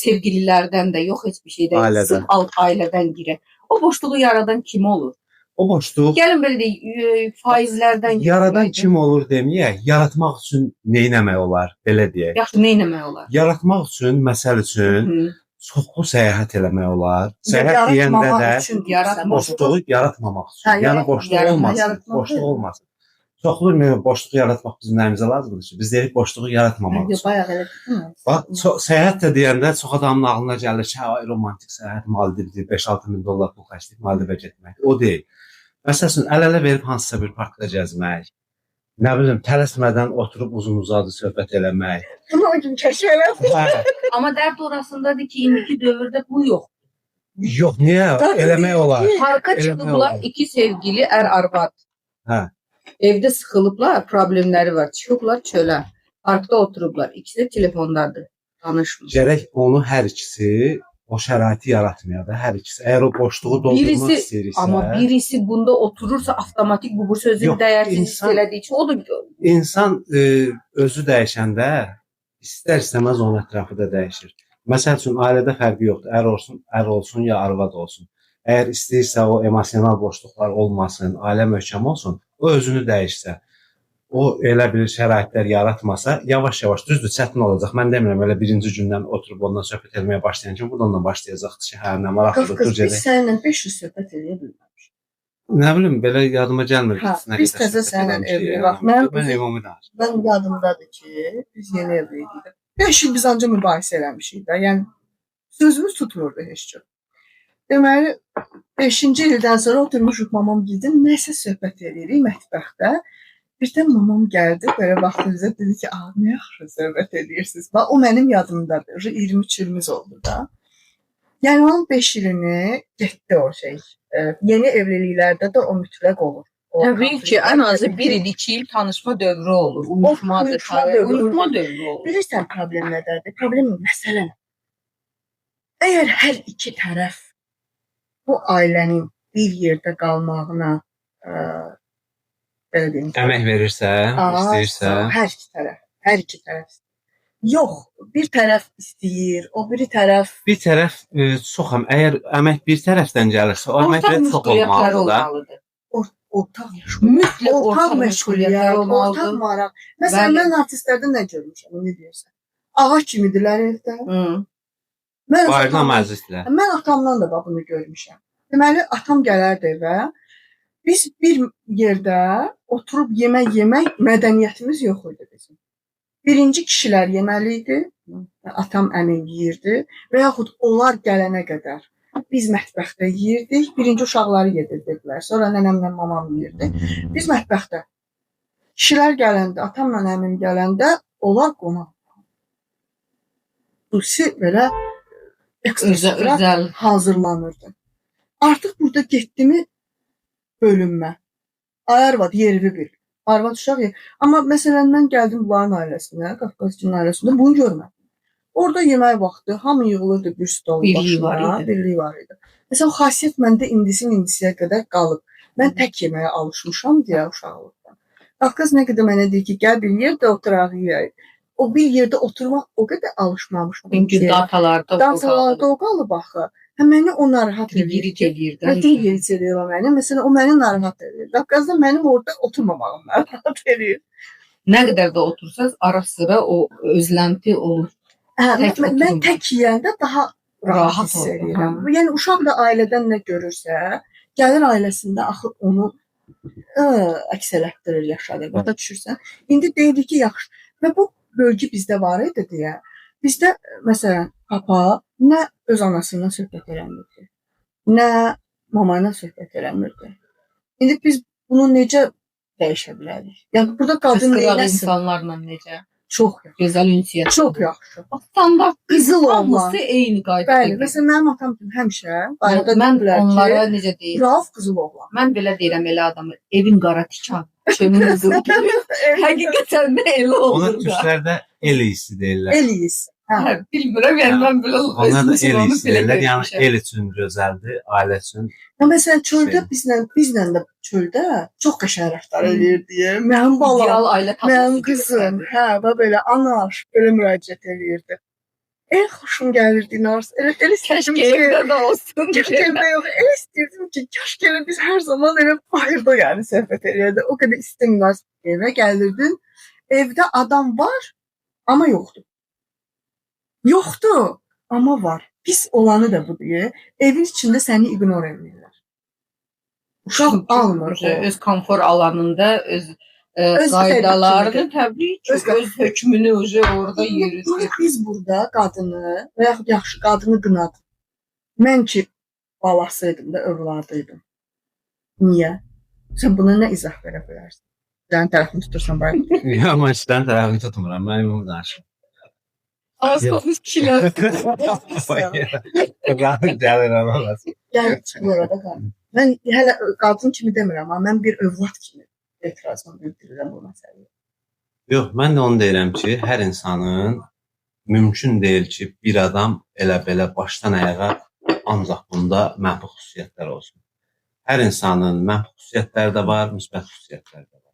Sevgililərdən də yox, heç bir şeydən. Ailədən. Sırf alt ailədən girək. O boşluğu yaradan kim olur? o boşluq Gəlin belə deyək, faizlərdən girək. yaradan kim olur deməyək, yaratmaq üçün nə etmək olar, belə deyək. Yaxşı, nə etmək olar? Yaratmaq üçün, məsəl üçün Hı. çoxlu səyahət eləmək olar. Səyahət deyəndə Yaratmamaq də üçün Yaratmaq. boşluğu yaratmamaq üçün. Hə, Yəni boşluq olmasın, yaratmaq boşluq deyil. olmasın. Çoxlu ümumi boşluq yaratmaq bizim nəyimizə lazımdır ki? Biz deyirik boşluğu yaratmamaq Yox, üçün. bayaq elə dedin. Bax, səyahət də deyəndə çox adamın ağlına gəlir ki, hə, ay, romantik səyahət Maldivdir, 5-6 min dollar pul xərcləyib Maldivə getmək. O deyil. Məsəl üçün əl-ələ verib hansısa bir parkda gəzmək, nə bilim, tələsmədən oturub uzun-uzadı söhbət eləmək. Bunu o gün kəşf elədim. Hə, Amma dərd orasındadır ki, indiki dövrdə bu yox. yox, niyə? Eləmək olar. Parka Eləmək çıxıblar olar. iki sevgili ər arvad. Hə. Evdə sıxılıblar, problemləri var. Çıxıblar çölə. Parkda oturublar. İkisi də telefondadır. Danışmır. Gərək onu hər ikisi o şəraiti yaratmaya da hər ikisi. Əgər o boşluğu doldurmaq Birisi- istəyiriksə, Amma birisi bunda oturursa avtomatik bu sözün Yox, dəyərsiz hiss insan- elədiyi üçün o da insan özü dəyişəndə istər-istəməz onun ətrafı da dəyişir. Məsəl üçün ailədə fərqi yoxdur. Ər olsun, ər olsun ya arvad olsun. Əgər istəyirsə o emosional boşluqlar olmasın, ailə möhkəm olsun, o özünü dəyişsə, o elə bir şəraitlər yaratmasa, yavaş-yavaş düzdür, çətin olacaq. Mən demirəm elə birinci gündən oturub ondan söhbət etməyə başlayan kimi bu da ondan başlayacaqdır ki, hə, nə maraqlıdır, Qız, dur biz gedək. səninlə 500 söhbət eləyə bilməmişik. Nə bilim, belə yadıma gəlmir ki, Hə, nə biz qədər təzə söhbət səninlə eləmişik. evli. Bax, mənim Mən ümumi danışıram. Mən yadımdadır ki, biz yeni evli idik. 5 il biz ancaq mübahisə eləmişik də. Yəni sözümüz tutmurdu heç cür. Deməli 5-ci ildən sonra oturmuşuq mamam gildə, nəsə söhbət eləyirik mətbəxdə. Birdən mamam gəldi, belə baxdı bizə, dedi ki, "A, nə yaxşı söhbət eləyirsiniz." Bax, o mənim yadımdadır. 23 ilimiz oldu da. Yəni onun 5 ilini getdi o şey. Yeni evliliklərdə də o mütləq olur. O Təbii ki, ən azı 1 il, 2 il tanışma dövrü olur. Uyuşmadır, uyuşma dövrü. uyuşma dövrü olur. Bilirsən problem nədədir? Problem məsələn, əgər hər iki tərəf bu ailənin bir yerdə qalmağına belə deyim, Əmək verirsə, istəyirsə, hər iki tərəf, hər iki tərəf. Yox, bir tərəf istəyir, o biri tərəf Bir tərəf çox həm əgər əmək bir tərəfdən gəlirsə, o əmək Ortaq də çox məşğuliyyətlər olmalıdır da. olmalıdır. Ortaq məşğuliyyət, Mütləq ortaq ortaq məşğuliyyət, məşğuliyyətlər ortaq olmalıdır. maraq. Məsələn, Bəli. mən artistlərdə nə görmüşəm, nə deyirsən? Ağa kimidirlər evdə. Hı. Mən öz Bayırdan atamdan, məclislər. mən atamdan da bax bunu görmüşəm. Deməli, atam gələrdi evə. Biz bir yerdə oturub yemək yemək mədəniyyətimiz yox idi bizim. Birinci kişilər yeməli idi. Atam, əmim yeyirdi və yaxud onlar gələnə qədər biz mətbəxdə yeyirdik. Birinci uşaqları yedirdirdilər. Sonra nənəmlə mamam yeyirdi. Biz mətbəxdə. Kişilər gələndə, atamla əmim gələndə onlar qonaq. Xüsusi belə ekstra Özəl, sıfıra özəl. hazırlanırdı. Artıq burada getdimi bölünmə. Ay arvad yerini bil. Arvad uşaq yer. Amma məsələn mən gəldim bunların ailəsinə, Qafqazcının ailəsində bunu görmədim. Orada yemək vaxtı hamı yığılırdı bir stolun Birliyi var başına, idi. birliyi var idi. Məsələn, o xasiyyət məndə indisin indisiyə qədər qalıb. Mən tək yeməyə alışmışam deyə uşaqlıqdan. Qafqaz nə qədər mənə deyir ki, gəl bir yerdə oturaq yeyək. O bir yerdə oturmaq o qədər alışmamışam Çünki ki. datalarda o Dansalarda o qalıb axı. Hə məni o narahat eləyir. giric eləyir də. Və giric eləyir o məni. Məsələn, o məni narahat eləyir. Qafqazda mənim orada oturmamağım narahat eləyir. Nə qədər də otursaz, ara sıra o özlənti olur. Hə, Tək mən oturmaq. tək yeyəndə daha rahat Rahat hiss olur, eləyirəm. hə. Yəni uşaq da ailədən nə görürsə, gəlir ailəsində axı onu əks elətdirir, yaşadır. Başa düşürsən? İndi deyirik ki, yaxşı. Və bu bölgü bizdə var idi deyə. Bizdə məsələn, papa nə öz anasından söhbət eləmirdi, nə mama ilə söhbət eləmirdi. İndi biz bunu necə dəyişə bilərik? Yəni burada qadın Qısqıraq neyləsin? insanlarla necə? Çox yaxşı. Gözəl ünsiyyət. Çox yaxşı. Bax, standart Qızıl oğlan. hamısı eyni qaydada. Bəli, gedir. məsələn mənim atam kimi həmişə bayırda Mən deyirlər ki, onlara necə deyim? Rauf qızıl oğlan. Mən belə deyirəm elə adamı. Evin qara tikan, çölün qızıl gülü. Həqiqətən də elə Ona olur da. türklərdə el iyisi deyirlər. El iyisi. Hə. Hə, bilmirəm, yəni mən belə Onlar da özüm el onu iyisi belə deyirlər. Yəni görmüşəm. el üçün gözəldir, ailə üçün. Ya məsələn çöldə Şey. bizlə də çöldə çox qəşəng rəftar eləyirdi. Mənim balam, İdeal ailə tablosu mənim qızım, göstərdi. hə, və belə anar, belə müraciət eləyirdi. Elə xoşum gəlirdi Nars. Elə istəyirdim Keşke ki, evdə də olsun. keşke evdə yox. Elə istəyirdim ki, kaş elə biz hər zaman elə bayırda yəni söhbət eləyirdi. O qədər istim Nars. Evə gəlirdin. Evdə adam var, amma yoxdur. Yoxdur, amma var. Pis olanı da budur. Evin içində səni ignor eləyirlər. Uşaq Çünki almır o. öz komfor alanında öz Öz qaydalarını təbii ki, Öz öz hökmünü uje orada İndi yürüdür. biz burada qadını və yaxud yaxşı qadını qınadıq. Mən ki balası idim də, övladı idim. Niyə? Sən buna nə izah verə bilərsən? Sənin tərəfini tutursan bayaq. Yox, mən işlərin tərəfini tutmuram. Mən ümumi danışıram. Az qalmış kişilər. Qadın gəlir orası. Gəl çıxır orada qadın. Mən hələ qadın kimi demirəm, amma mən bir övlad kimi etirazımı bildirirəm bu məsələyə. Yox, mən də onu deyirəm ki, hər insanın mümkün deyil ki, bir adam elə belə başdan ayağa ancaq bunda mənfi xüsusiyyətlər olsun. Hər insanın mənfi xüsusiyyətləri də var, müsbət xüsusiyyətləri də var.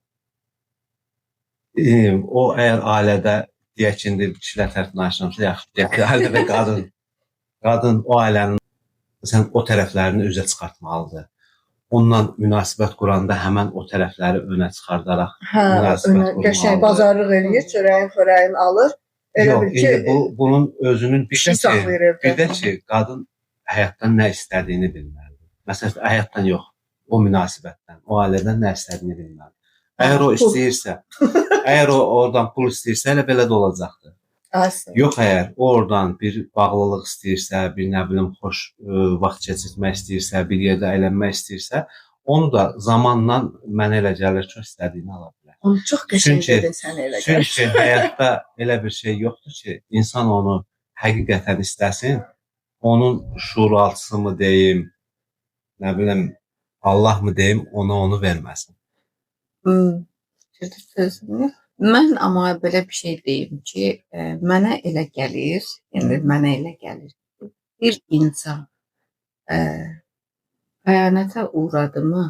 O əgər ailədə deyək ki, indi kişilər tərəfindən danışıramsa, yaxşı, deyək ki, ailədə qadın o ailənin sən o tərəflərini üzə çıxartmalıdır. Onunla münasibət quranda həmən o tərəfləri önə çıxardaraq Hə, münasibət önə, qəşəng qurmalıdır. bazarlıq eləyir, çörəyin, xörəyin alır. Elə Yox, bil ki, indi bunun özünün bir kişi də ki, saxlayır evdə. bir də ki, qadın həyatdan nə istədiyini bilməlidir. Məsələn, həyatdan yox, o münasibətdən, o ailədən nə istədiyini bilməlidir. Əgər o Pul. istəyirsə, əgər o oradan pul istəyirsə, elə belə də olacaqdır. Əsl. Yox, əgər o oradan bir bağlılıq istəyirsə, bir nə bilim xoş vaxt keçirmək istəyirsə, bir yerdə əylənmək istəyirsə, onu da zamanla mənə elə gəlir ki, o istədiyini ala bilər. Onu çox qəşəng Çünki- dedin sən elə gəlir. Çünki həyatda elə bir şey yoxdur ki, insan onu həqiqətən istəsin, onun şuuraltısı mı deyim, nə bilim, Allah mı deyim, ona onu verməsin. Sözünü. Mən amma belə bir şey deyim ki, mənə elə gəlir, yəni mənə elə gəlir ki, bir insan xəyanətə uğradı mı,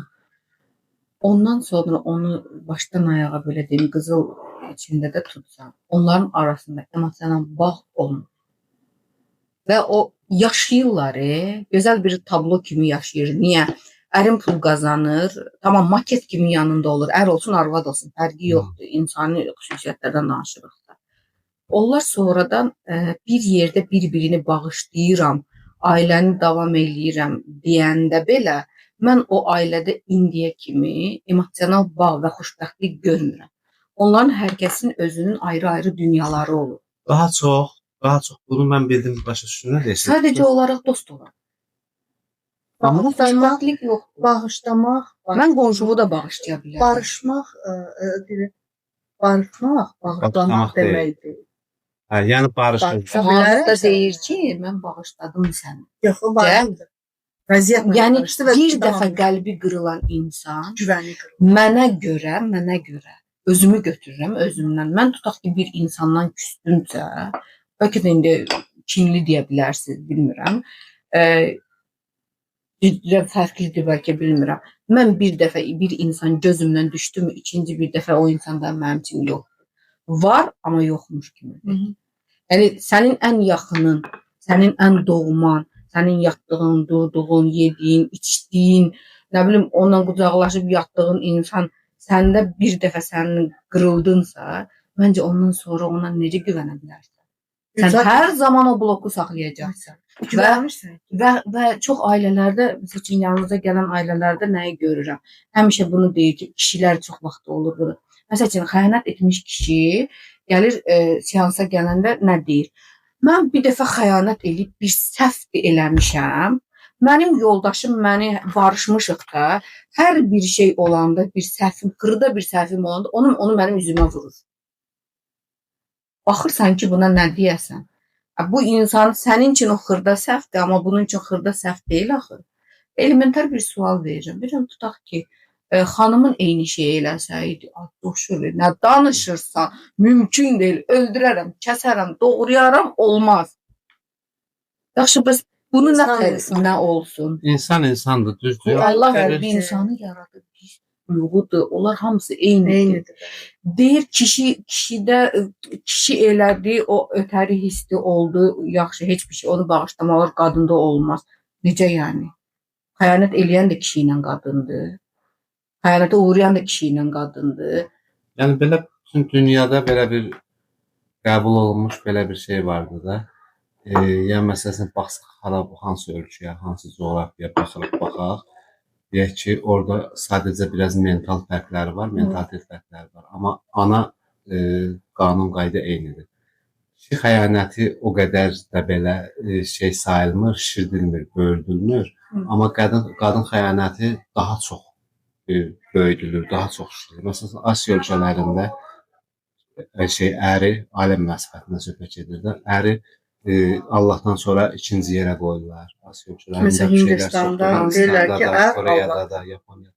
ondan sonra onu başdan ayağa belə deyim, qızıl içində də tutsan, onların arasında emosional bağ olmur. Və o yaşayırlar, gözəl bir tablo kimi yaşayır. Niyə? Ərim pul qazanır, tamam maket kimi yanında olur. Ər olsun, arvad olsun, fərqi yoxdur. İnsani xüsusiyyətlərdən danışırıq da. Onlar sonradan bir yerdə bir-birini bağışlayıram, ailəni davam eləyirəm deyəndə belə mən o ailədə indiyə kimi emosional bağ və xoşbəxtlik görmürəm. Onların hər kəsin özünün ayrı-ayrı dünyaları olur. Daha çox bunu mən bildim, başa düşdüm nə deyirsən. Sadəcə olaraq dost olar. Amma Xoşbəxtlik yoxdur. Bağışlamaq, Mən qonşumu da bağışlaya bilərəm. Barışmaq, barışmaq, bağışlamaq deməkdir. Hə, yəni barışır. Hansı da deyir ki, mən bağışladım səni. Yox, o barışdı. Vəziyyətlə yəni bir dəfə qəlbi qırılan insan güvəni qırılır. Mənə görə özümü götürürəm özümdən. Mən tutaq ki, bir insandan küstümsə, bəlkə də indi kinli deyə bilərsiniz, bilmirəm. Fərqlidir bəlkə, bilmirəm. Mən bir dəfə bir insan gözümdən düşdümü, ikinci bir dəfə o insandan mənim üçün yoxdur. Var, amma yoxmuş kimi. Hı -hı. Yəni sənin ən yaxının, sənin ən doğman, sənin yatdığın, durduğun, yediyin, içdiyin, nə bilim onunla qucaqlaşıb yatdığın insan səndə bir dəfə sənin qırıldınsa, məncə ondan sonra ona necə güvənə bilərsən? Sən hər zaman o bloku saxlayacaqsan. Güvənmirsən. Və çox ailələrdə, məsəl üçün yanınıza gələn ailələrdə nəyi görürəm? Həmişə bunu deyir ki, kişilər çox vaxt olur bunu. Məsəl üçün xəyanət etmiş kişi gəlir seansa gələndə nə deyir? Mən bir dəfə xəyanət eləyib bir səhv eləmişəm. Mənim yoldaşım məni barışmışıq da, hər bir şey olanda, bir səhvim, xırda bir səhvim olanda onu mənim üzümə vurur. Baxırsan ki, buna nə deyəsən? Bu insan sənin üçün o xırda səhvdir, amma bunun üçün xırda səhv deyil axı. Elementar bir sual verirəm. Bilirəm, tutaq ki, xanımın eyni şeyi eləsəydi, coşur, nə danışırsan, mümkün deyil, öldürərəm, kəsərəm, doğrayaram, olmaz. Yaxşı, bəs bunu nə olsun? İnsan insandır, düzdür. Allah bir insanı yaradıb, pis duyğudur, onlar hamısı eynidir. Deyir, kişi elədi, o ötəri hissi oldu, yaxşı, heç bir şey, onu bağışlamaq olur, qadında olmaz. Necə yəni? Xəyanət eləyən də kişi ilə qadındır. Xəyanətə uğrayan da kişi ilə qadındır. Yəni belə bütün dünyada belə bir qəbul olunmuş belə bir şey vardı da. Yəni məsələn baxsaq hara, hansı ölkəyə, hansı coğrafiyaya baxaq, deyək ki, orada sadəcə biraz mental fərqləri var, mentalitet fərqləri var. Amma ana qanun qayda eynidir. Kişi xəyanəti o qədər də belə şey sayılmır, şişirdilmir, böyüdülmür. Amma qadın xəyanəti daha çox böyüdülür, daha çox şişirilir. Məsələn, Asiya ölkələrində əri, ailə münasibətindən söhbət gedir də, əri Allahdan sonra ikinci yerə qoyurlar. Asiya ölkələrində Məsələn, Hindistanda deyirlər ki, ər Koreyada da, Yaponiyada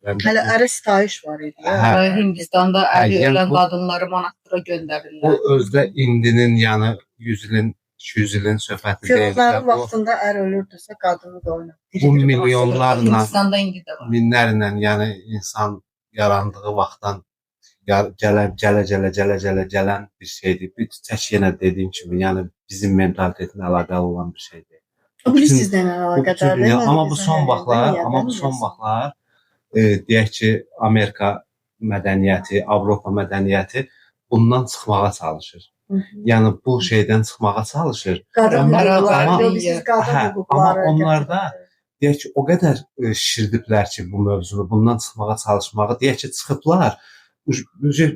da. Hələ ərə sitayiş var idi. Hə, Hindistanda əri ölən qadınları monastıra göndərirlər. Bu özdə indinin, yəni 100 ilin, 200 ilin söhbəti deyil. Fironların vaxtında ər ölürdüsə, qadını da oynatır. Bu milyonlarla, Hindistanda indi də var. Minlərlə, yəni insan yarandığı vaxtdan gələn bir şeydir. Bir tək yenə dediyim kimi, yəni bizim mentalitetinə əlaqəli olan bir şeydir. Bilirsiniz nə əlaqədardır? Amma bu son vaxtlar, deyək ki, Amerika mədəniyyəti, Avropa mədəniyyəti bundan çıxmağa çalışır. Yəni bu şeydən çıxmağa çalışır. Qadın hüquqları, amma onlarda deyək ki, o qədər şişirdiblər ki, bu mövzunu, bundan çıxmağa çalışmağı, deyək ki, çıxıblar,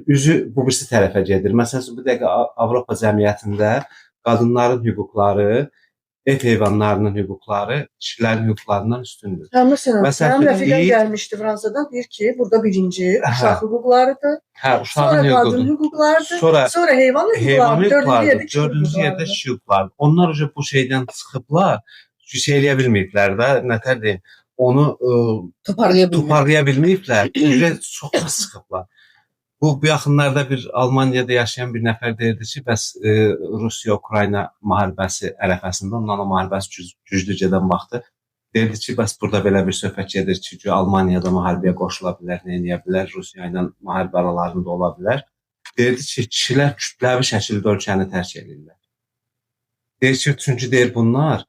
üzü bu birisi tərəfə gedir. Məsələn, bu dəqiqə Avropa cəmiyyətində qadınların hüquqları, ev heyvanlarının hüquqları kişilərin hüquqlarından üstündür. Hə, məsələn, mənim rəfiqəm gəlmişdi Fransadan, deyir ki, burada birinci uşaq hüquqlarıdır, uşağın sonra qadın hüquqlarıdır, sonra heyvan hüquqlarıdır, dördüncü yerdə kişi hüquqlarıdır. Onlar bu şeydən çıxıblar, şey eləyə bilməyiblər də, nətər deyim, onu toparlaya bilməyiblər, çox pis çıxıblar. Bu yaxınlarda bir Almaniyada yaşayan bir nəfər deyirdi ki, bəs Rusiya-Ukrayna müharibəsi ərəfəsində, ondan o müharibəsi güclü gedən vaxtı deyirdi ki, bəs burada belə bir söhbət gedir ki, Almaniyada müharibəyə qoşula bilər, nə eləyə bilər, Rusiya ilə müharibə aralarında ola bilər. Deyirdi ki, kişilər kütləvi şəkildə ölkəni tərk edirlər. Deyir ki, çünki deyir bunlar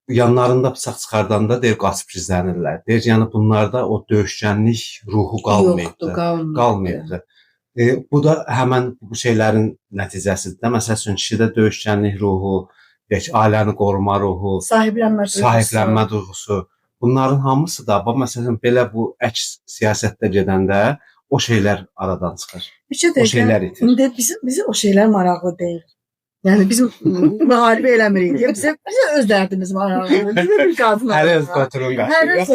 yanlarında bıçaq çıxardanda deyir qaçıb gizlənirlər. Deyir, yəni bunlarda o döyüşkənlik ruhu qalmayıbdı. Yoxdur, qalmayıbdı. Qalmayıbdı. Bu da həmən bu şeylərin nəticəsidir də. Məsəl üçün kişidə döyüşkənlik ruhu, deyək, ailəni qoruma ruhu, Sahiblənmə duyğusu. Sahiblənmə duyğusu. Bunların hamısı da bax məsələn belə bu əks siyasətdə gedəndə o şeylər aradan çıxır. Bir şey O deyəcəm. şeylər itir. İndi bizim o şeylər maraqlı deyil. Yəni bizim müharibə eləmirik deyə bizə öz dərdimiz maraqlıdır. Bizə bir qadın. Hələ öz götürün Hər öz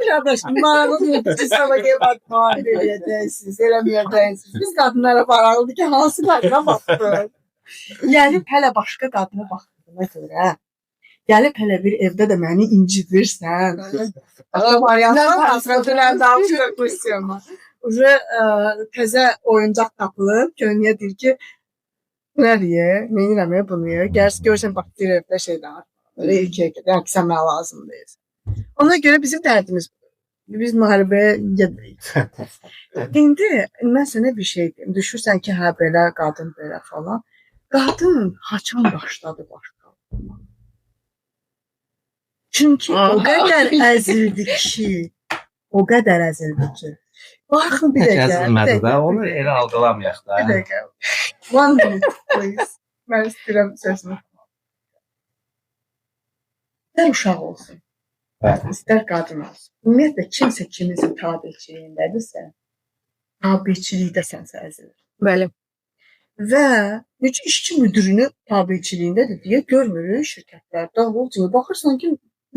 Qardaş, maraqlı deyil. Siz sabah gəlib bax, müharibə eləyəcəksiniz, eləməyəcəksiniz. Biz qadınlara maraqlıdır ki, hansı qadına baxdı? Gəlib hələ başqa qadına baxdığına görə, gəlib hələ bir evdə də məni incidirsən. Başqa variantlar var. Danışırıq bu sistema. Уже təzə oyuncaq tapılıb, könlüyə deyir ki, nəriyə, neynirəm bunu? Gəl görsən bax bir evdə şey danışır. Belə erkək, yəni ki, sən mənə lazım deyilsən. Ona görə bizim dərdimiz budur. Biz müharibəyə getmirik. İndi mən sənə bir şey deyim. Düşürsən ki, hə belə qadın belə falan. Qadın haçan başladı başqa. Çünki o qədər əzildi ki, o qədər əzildi ki. Baxın bir dəqiqə. Əzilmədi də, onu elə algılamayaq da. Bir dəqiqə. One minute, please. Mən istəyirəm sözünü. İstər uşaq olsun, Bəli. istər qadın olsun. Ümumiyyətlə kimsə kiminsə tabeçiliyindədirsə, tabeçilikdə sənsə əzilir. Bəli. Və necə işçi müdirini tabeçiliyindədir deyə görmürük şirkətlərdə. Olcay baxırsan ki,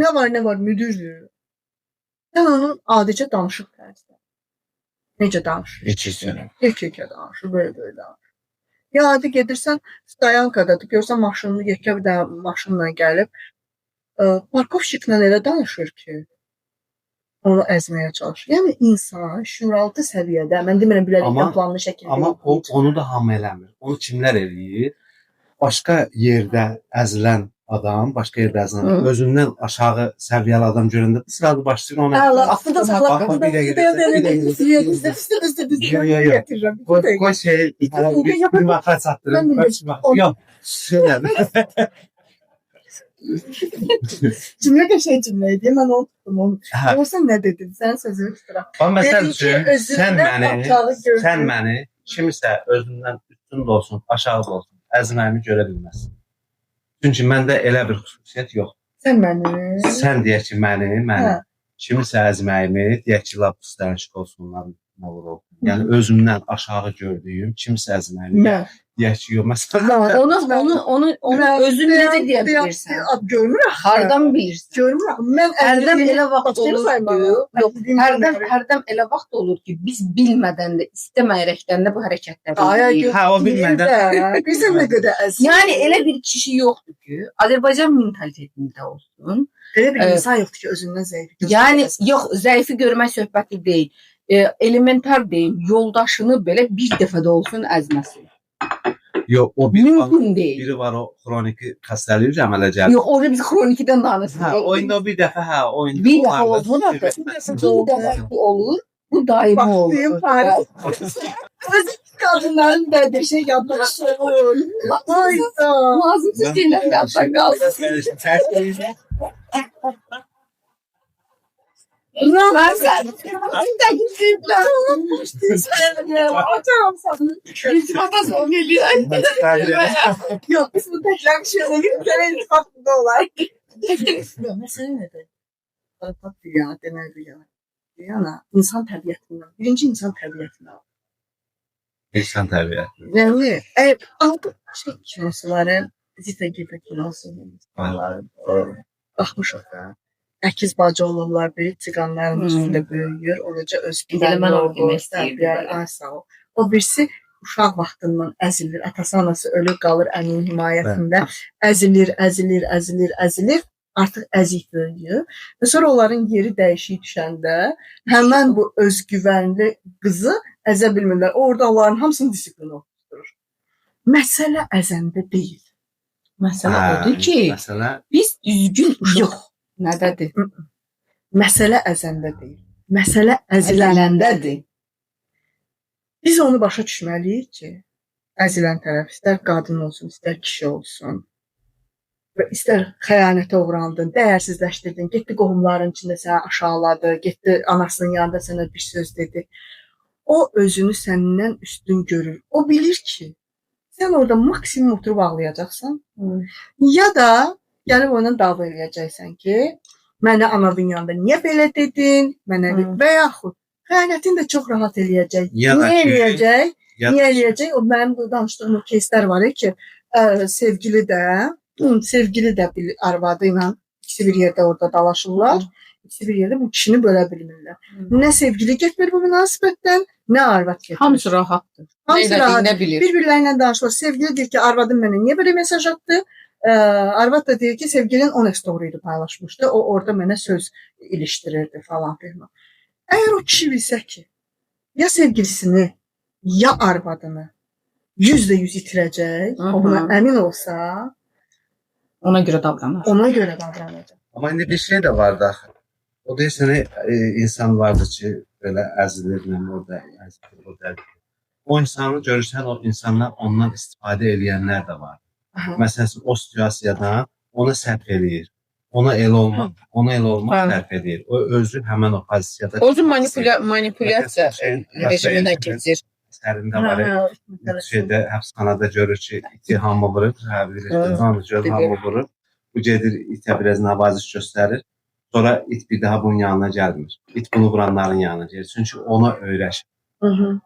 nə var, nə var müdürdür. Sən onun adicə danışıq tərzi. Necə danışır? İki-iki. İki-iki danışır, belə-belə danışır. Ya adi gedirsən stoyankadadır, görsən maşınını yekə bir dənə maşınla gəlib, parkovşiklə elə danışır ki, onu əzməyə çalışır. Yəni insan şüuraltı səviyyədə, mən demirəm bilərək planlı şəkildə. Amma onu da hamı eləmir. Onu kimlər eləyir? Başqa yerdə əzilən adam, başqa yerdə əzilən adam, özündən aşağı səviyyəli adam görəndə sırada başlayır ona. Əla, aslında Bax, bir dəqiqə, bir dəqiqə. Yox, yox, yox. Qoy şey, bir vaxta çatdırım. Yox, şeylə. Cümlə qəşəng cümlə idi. Mən onu tutdum. Onu. Hə. Ama sən nə dedin? Sənin sözünü tuturam. Bax, məsəl Dedin ki, üçün, sən özündən məni, aşağı gördün. sən məni kimisə özündən üstün də olsun, aşağı da olsun, əzməyimi görə bilməz. Çünki məndə elə bir xüsusiyyət yoxdur. Sən məni. Sən deyək ki, məni, Hə. kimisə əzməyimi, deyək ki, lap üstənişik olsunlar, nə olur olsun. Yəni özümdən aşağı gördüyüm kimisə əzməyimi, Mən. deyək ki, yox, məsələn, Onu özün necə deyə bilirsən? Görmür axı. Hardan bilirsən? Görmür axı. Mən Hərdən elə vaxt olur ki, yox, hərdən elə vaxt olur ki, biz bilmədən də, istəməyərəkdən də bu hərəkətləri edirik. Hə, o bilmədən. Bizim nə qədər əziz. Yəni elə bir kişi yoxdur ki, Azərbaycan mentalitetində olsun. Elə bir insan yoxdur ki, özündən zəif göstərsin. Yəni yox, zəifi görmək söhbəti deyil. Elementar deyim, yoldaşını belə bir dəfə də olsun əzməsin. Yox, o bir Mümkün deyil. Biri var o xroniki xəstəlik əmələ gəlir. Yox, orada biz xronikidən danışırıq. Hə, o indi o bir dəfə, hə, o indi Bir dəfə oldu, bir dəfə olur, bu daimi olur. Başlayım Paris. Öz qadınların da bir şey yapmış. Ayda. Lazımsız şeylər yaddan qalsın. Mən sən. İltifata son geliyor. Yox, biz bunu təkləmişik. Bir kere iltifat burada olar. Məsələ nədir? Zarafat dünya, demək dünya. Yana, insan təbiətindən. Birinci insan təbiətindən. İnsan təbiəti. Yəni, altı şey kinosuları, Zita Gita kinosu. Baxmışıq da. Əkiz bacı olurlar, biri ciqanların üstündə böyüyür, oraca öz Elə mən onu olur, demək istəyirdim, ay sağ ol. O birisi uşaq vaxtından əzilir, atası anası ölür, qalır əminin himayəsində, əzilir, əzilir, əzilir, əzilir, artıq əzik böyüyür. Və sonra onların yeri dəyişik düşəndə həmən bu özgüvənli qızı əzə bilmirlər. Orada onların hamısını disiplinə oturtdurur. Məsələ əzəndə deyil. Məsələ odur ki, məsələ biz düzgün uşaq Yox. nədədir? Məsələ əzəndə deyil. Məsələ əziləndədir. Əziləndədir. Biz onu başa düşməliyik ki, əzilən tərəf istər qadın olsun, istər kişi olsun və istər xəyanətə uğrandın, dəyərsizləşdirdin, getdi qohumların içində səni aşağıladı, getdi anasının yanında sənə bir söz dedi. O özünü səndən üstün görür. O bilir ki, sən orada maksimum oturub ağlayacaqsan. Ya da gəlib onunla dava eləyəcəksən ki, mənə ananın yanında niyə belə dedin? Mənə və yaxud xəyanətini də çox rahat eləyəcək. Ya da Niyə ki- eləyəcək? Ya Niyə eləyəcək? O mənim bu danışdığım o кейslər var ya ki, sevgili də, sevgili də bir arvadı ilə ikisi bir yerdə orada dalaşırlar. İkisi bir yerdə bu kişini bölə bilmirlər. Nə sevgili getmir bu münasibətdən, nə arvad getmir. Hamısı rahatdır. Hamısı Nə rahat. elədiyini nə bilir. Bir-birləri ilə danışırlar. Sevgili deyir ki, arvadım mənə niyə belə mesaj atdı? Arvad da deyir ki, sevgilin 10 story paylaşmışdı. O orada mənə söz ilişdirirdi falan filan. Əgər o kişi bilsə ki, ya sevgilisini, ya arvadını %100 itirəcək, o buna əmin olsa, Ona görə davranır. ona görə davranacaq. Amma indi bir şey də var da axı. O deyirsən, insan vardır ki, belə əzilir, nə orada əzilir, orada əzilir. O insanı görürsən, o insanlar ondan istifadə eləyənlər də var. Məsələn, o situasiyadan ona sərf eləyir. Ona elə olmaq, ona elə olmaq sərf eləyir. O özü həmin o pozisiyada Özü manipulyasiya rejiminə keçir. Əsərində var. Şeydə həbsxanada görür ki, iti hamı vurur, hə, bilir, hamı görür, hamı vurur. Bu gedir itə biraz nəvaziş göstərir. Sonra it bir daha bunun yanına gəlmir. İt bunu vuranların yanına gedir. Çünki ona öyrəşir.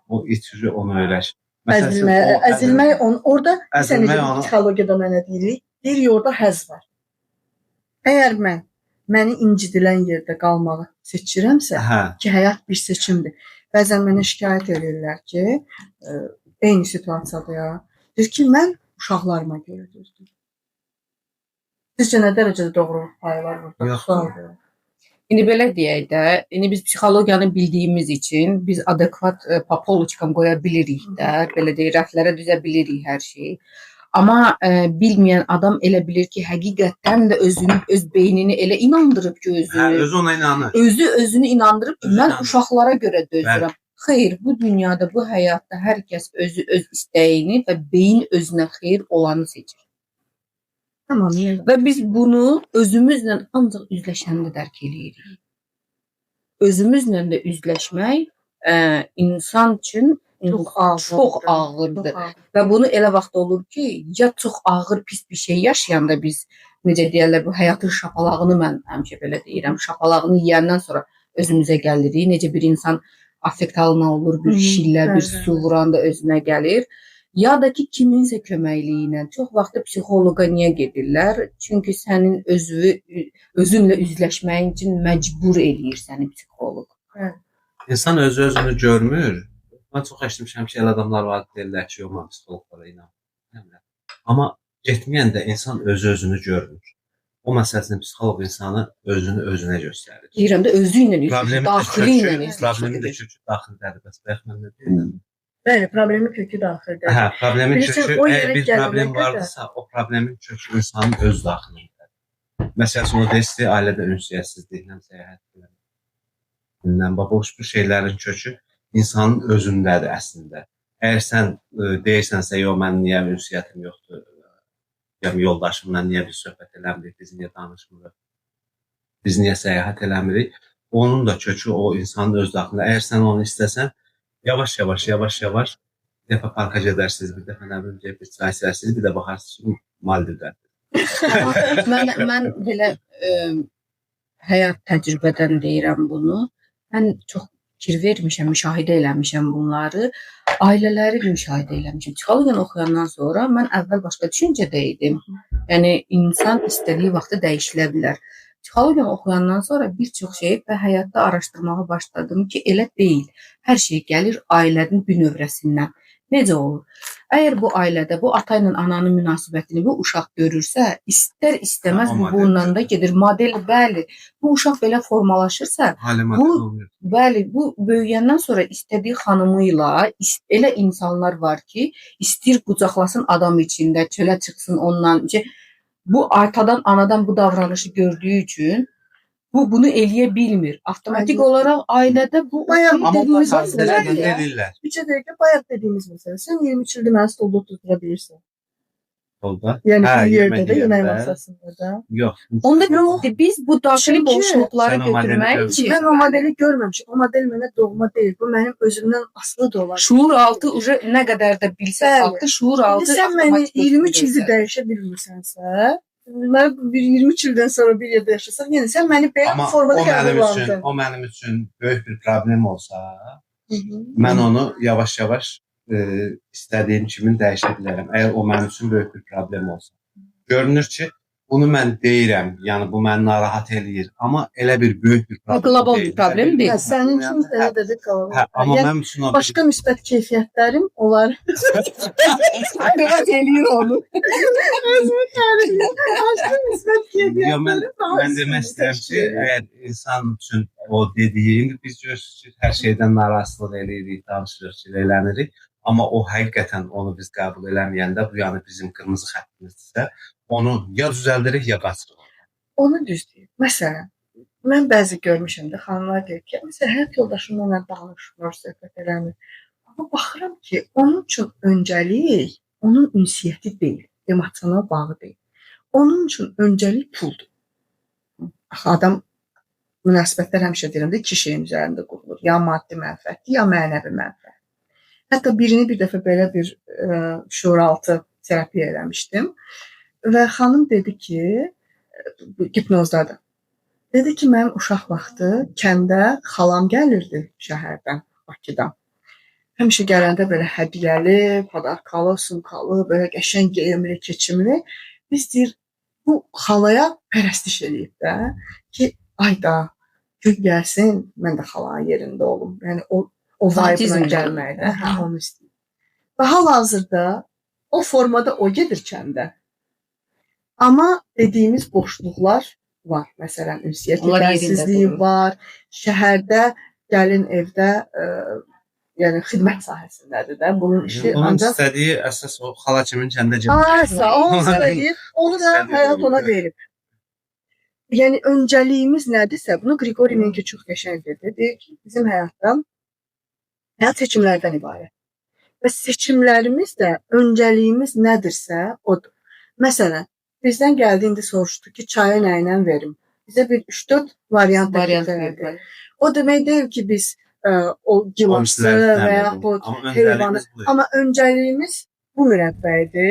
O it sürü ona öyrəşir. Əzilmək, əzilmək on, orada sən əzilmək necə onu psixologiyada mənə deyirik, deyir orada həzz var. Əgər mən məni incidilən yerdə qalmağı seçirəmsə, ki, həyat bir seçimdir. Bəzən mənə şikayət edirlər ki, eyni situasiyada ya, deyir ki, mən uşaqlarıma görə dözdüm. Sizcə nə dərəcədə doğruluq payı var burada? Yox. Sualdır. İndi belə deyək də, indi biz psixologiyanı bildiyimiz üçün biz adekvat papoloçkam qoya bilirik də, belə deyək, rəflərə düzə bilirik hər şeyi. Amma bilməyən adam elə bilir ki, həqiqətən də özünü, öz beynini elə inandırıb ki, özünü. Hə, özü ona inanır. Özü özünü inandırıb ki, Özü mən inanır. uşaqlara görə dözürəm. Xeyr, bu dünyada, bu həyatda hər kəs özü öz istəyini və beyin özünə xeyir olanı seçir. Tamam. Niyə? Və biz bunu özümüzlə ancaq üzləşəndə dərk eləyirik. Özümüzlə də üzləşmək insan üçün Çox ağırdır. çox ağırdır. Çox ağır. Və bunu elə vaxt olur ki, ya çox ağır pis bir şey yaşayanda biz necə deyirlər, bu həyatın şapalağını mən həmişə belə deyirəm, şapalağını yeyəndən sonra özümüzə gəlirik. Necə bir insan affekt halına olur, bir şillə, bir su vuranda özünə gəlir. Ya da ki, kiminsə köməkliyi ilə. Çox vaxtı psixoloqa niyə gedirlər? Çünki sənin özünlə üzləşməyin üçün məcbur eləyir səni psixoloq. İnsan özü özünü görmür. Mən çox eşitmişəm ki, elə adamlar var deyirlər ki, yox, mən psixoloqlara inanmıram. Amma getməyəndə insan özü özünü görmür. O məsələsini psixoloq insanı özünü özünə göstərir. Deyirəm də özü ilə üzləşir, daxili ilə üzləşir. Problemi də kökü daxildədir. Bəs bayaq mən nə deyirdim? Bəli, problemin kökü daxildədir. Hə, problemin Bilirsən, kökü, o əgər yerə bir gələnə problem qədər- vardısa, o problemin kökü insanın öz daxilindədir. Məsələn, o deyirsə, ailədə ünsiyyətsizliklə, səyahətlə, bax, bu şeylərin kökü insanın özündədir əslində. Əgər sən deyirsənsə, yox, mən niyə ünsiyyətim yoxdur, ya yoldaşımla niyə biz söhbət eləmirik, biz niyə danışmırıq, biz niyə səyahət eləmirik, onun da kökü o insanın öz daxilində. Əgər sən onu istəsən, yavaş-yavaş, yavaş-yavaş bir dəfə parka gedərsiniz, bir dəfə nə bilim, gedib bir çay içərsiniz, bir də baxarsınız ki, Maldivdə. Mən belə həyat təcrübədən deyirəm bunu. Mən çox fikir vermişəm, müşahidə eləmişəm bunları. Ailələri müşahidə eləmişəm. Psixologiyanı oxuyandan sonra mən əvvəl başqa düşüncədə idim. Yəni insan istədiyi vaxtda dəyişilə bilər. Psixologiyanı oxuyandan sonra bir çox şeyi və həyatda araşdırmağa başladım ki, elə deyil. Hər şey gəlir ailənin bünövrəsindən. Necə olur? Əgər bu ailədə bu ata ilə ananın münasibətini bu uşaq görürsə, istər istəməz Ha, o bu model bununla da görür. gedir. Model, bəli. Bu uşaq belə formalaşırsa, Halə model olmuyor. Bəli, bu böyüyəndən sonra istədiyi xanımı ilə elə insanlar var ki, istəyir qucaqlasın adam içində, çölə çıxsın ondan. Bu atadan, anadan bu davranışı gördüyü üçün Bu bunu eləyə bilmir. Avtomatik olaraq ailədə bu Bayaq Amma dediyimiz onlar məsələ təzədən ya. edirlər. Üçə dəqiqə bayaq dediyimiz məsələ. Sən 23 ildir məni stolda otuzdura bilirsən. Stolda. Yəni Hə, bir yerdə yemək də, yemək yeyəndə. masasında da. Yox. Onda biz bu daxili Çünki boşluqları Sən o modeli götürmək görmüsən. üçün Mən o modeli görməmişəm. O model mənə doğma deyil. Bu mənim özümdən asılı da olan. şuur altı uje nə qədər də bilsə Bəli. haqqı şuur altı İndi sən məni avtomatik 23 ildir götürürsən. dəyişə bilmirsənsə, mən bir 23 ildən sonra bir yerdə yaşasaq, yəni sən məni belə Amma formada o mənim üçün, qəbul o mənim üçün böyük bir problem olsa, mən onu yavaş-yavaş istədiyim kimi dəyişə bilərəm. Əgər o mənim üçün böyük bir problem olsa. Görünür ki, bunu mən deyirəm, yəni bu məni narahat eləyir, amma elə bir böyük bir problem qlobal deyil. bir problem deyil. Hə, sənin üçün Hə, elə də qalır. hə, amma Yəni mənim üçün o başqa müsbət keyfiyyətlərim onlar Biraz eləyir onu. özümü tərifləyirəm. Başqa müsbət Yo, mən, keyfiyyətlərim daha mən demək üstünlük istəyirəm ki, təşkil edir. əgər insan üçün o dediyin, biz görürsünüz ki, hər şeydən narazılıq eləyirik, danışırıq, elənirik, amma o həqiqətən onu biz qəbul eləməyəndə, bu yəni bizim qırmızı xəttimizdirsə, onu ya düzəldirik, ya qaçırıq. Onu düz deyir. Məsələn, mən bəzi görmüşəm də xanımlar deyir ki, məsələn, həyat yoldaşım mənlə danışmır, söhbət eləmir. Amma baxıram ki, onun üçün öncəlik onun ünsiyyəti deyil, emosional bağı deyil. Onun üçün öncəlik puldur. Axı adam münasibətlər həmişə deyirəm də iki şeyin üzərində qurulur. Ya maddi mənfəətdir, ya mənəvi mənfəət. Hətta birini bir dəfə belə bir şuuraltı terapiya eləmişdim və xanım dedi ki, hipnozdadır. Dedi ki, mənim uşaq vaxtı kəndə xalam gəlirdi şəhərdən, Bakıdan. Həmişə gələndə belə hədiyyəli, podarkalı, sumkalı, belə qəşəng geyimli, keçimli. Biz deyir, bu xalaya pərəstiş eləyib də ki, ay da, gün gəlsin, mən də xalanın yerində olum. Yəni o Romantizm vibe-la gəlməkdə, hə, onu istəyir. Və hal-hazırda o formada o gedir kəndə. Amma dediyimiz boşluqlar var. Məsələn, ünsiyyət Onlar yerində yetərsizliyi durur. var. Şəhərdə gəlin evdə yəni xidmət sahəsindədir də. Bunun işi Onun ancaq istədiyi əsas o xala kimin kəndə getmək. Aysa, onu istəyir, onu da İstədiyi həyat ona odur. verib. Yəni öncəliyimiz nədirsə, bunu Qriqori Minki çox qəşəng dedi. Deyir ki, bizim həyatda həyat seçimlərdən ibarət. Və seçimlərimiz də öncəliyimiz nədirsə odur. Məsələn, bizdən gəldi indi soruşdu ki, çayı nə ilə verim? Bizə bir 3-4 variant Variant təklif elədi. verdi. O demək deyil ki, biz o gilası və yaxud Amma heyvanı, öncəliyimiz bu. amma öncəliyimiz bu mürəbbə idi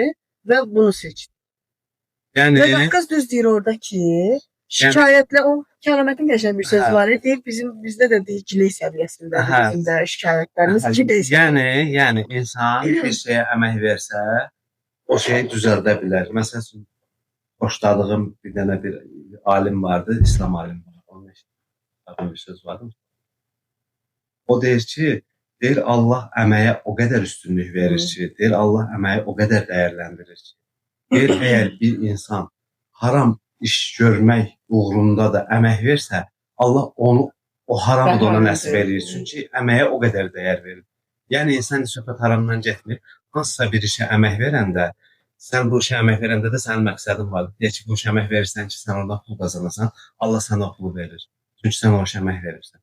və bunu seçdik. Yəni Və Qafqaz düz deyir orada ki, şikayətlə o Kəramətin qəşəng bir söz Hə. var. Deyir bizim bizdə də deyir giley səviyyəsindədir Hə. bizim də şikayətlərimiz giley. Yəni, yəni insan bir şeyə əmək versə, o şeyi düzəldə bilər. Məsəl üçün xoşladığım bir dənə bir alim vardı, İslam alimi var. Onun eşitdiyim bir söz vardı. O deyir ki, deyir Allah əməyə o qədər üstünlük verir ki, deyir Allah əməyi o qədər dəyərləndirir ki. Deyir əgər bir insan haram iş görmək uğrunda da əmək versə, Allah onu o haramı da ona nəsib eləyir. Çünki əməyə o qədər dəyər verir. Yəni insan söhbət haramdan getmir. Hansısa bir işə əmək verəndə, sən bu işə əmək verəndə də sənin məqsədin var. Deyək ki, bu işə əmək verirsən ki, sən oradan pul qazanasan, Allah sənə o pulu verir. Çünki sən o işə əmək verirsən.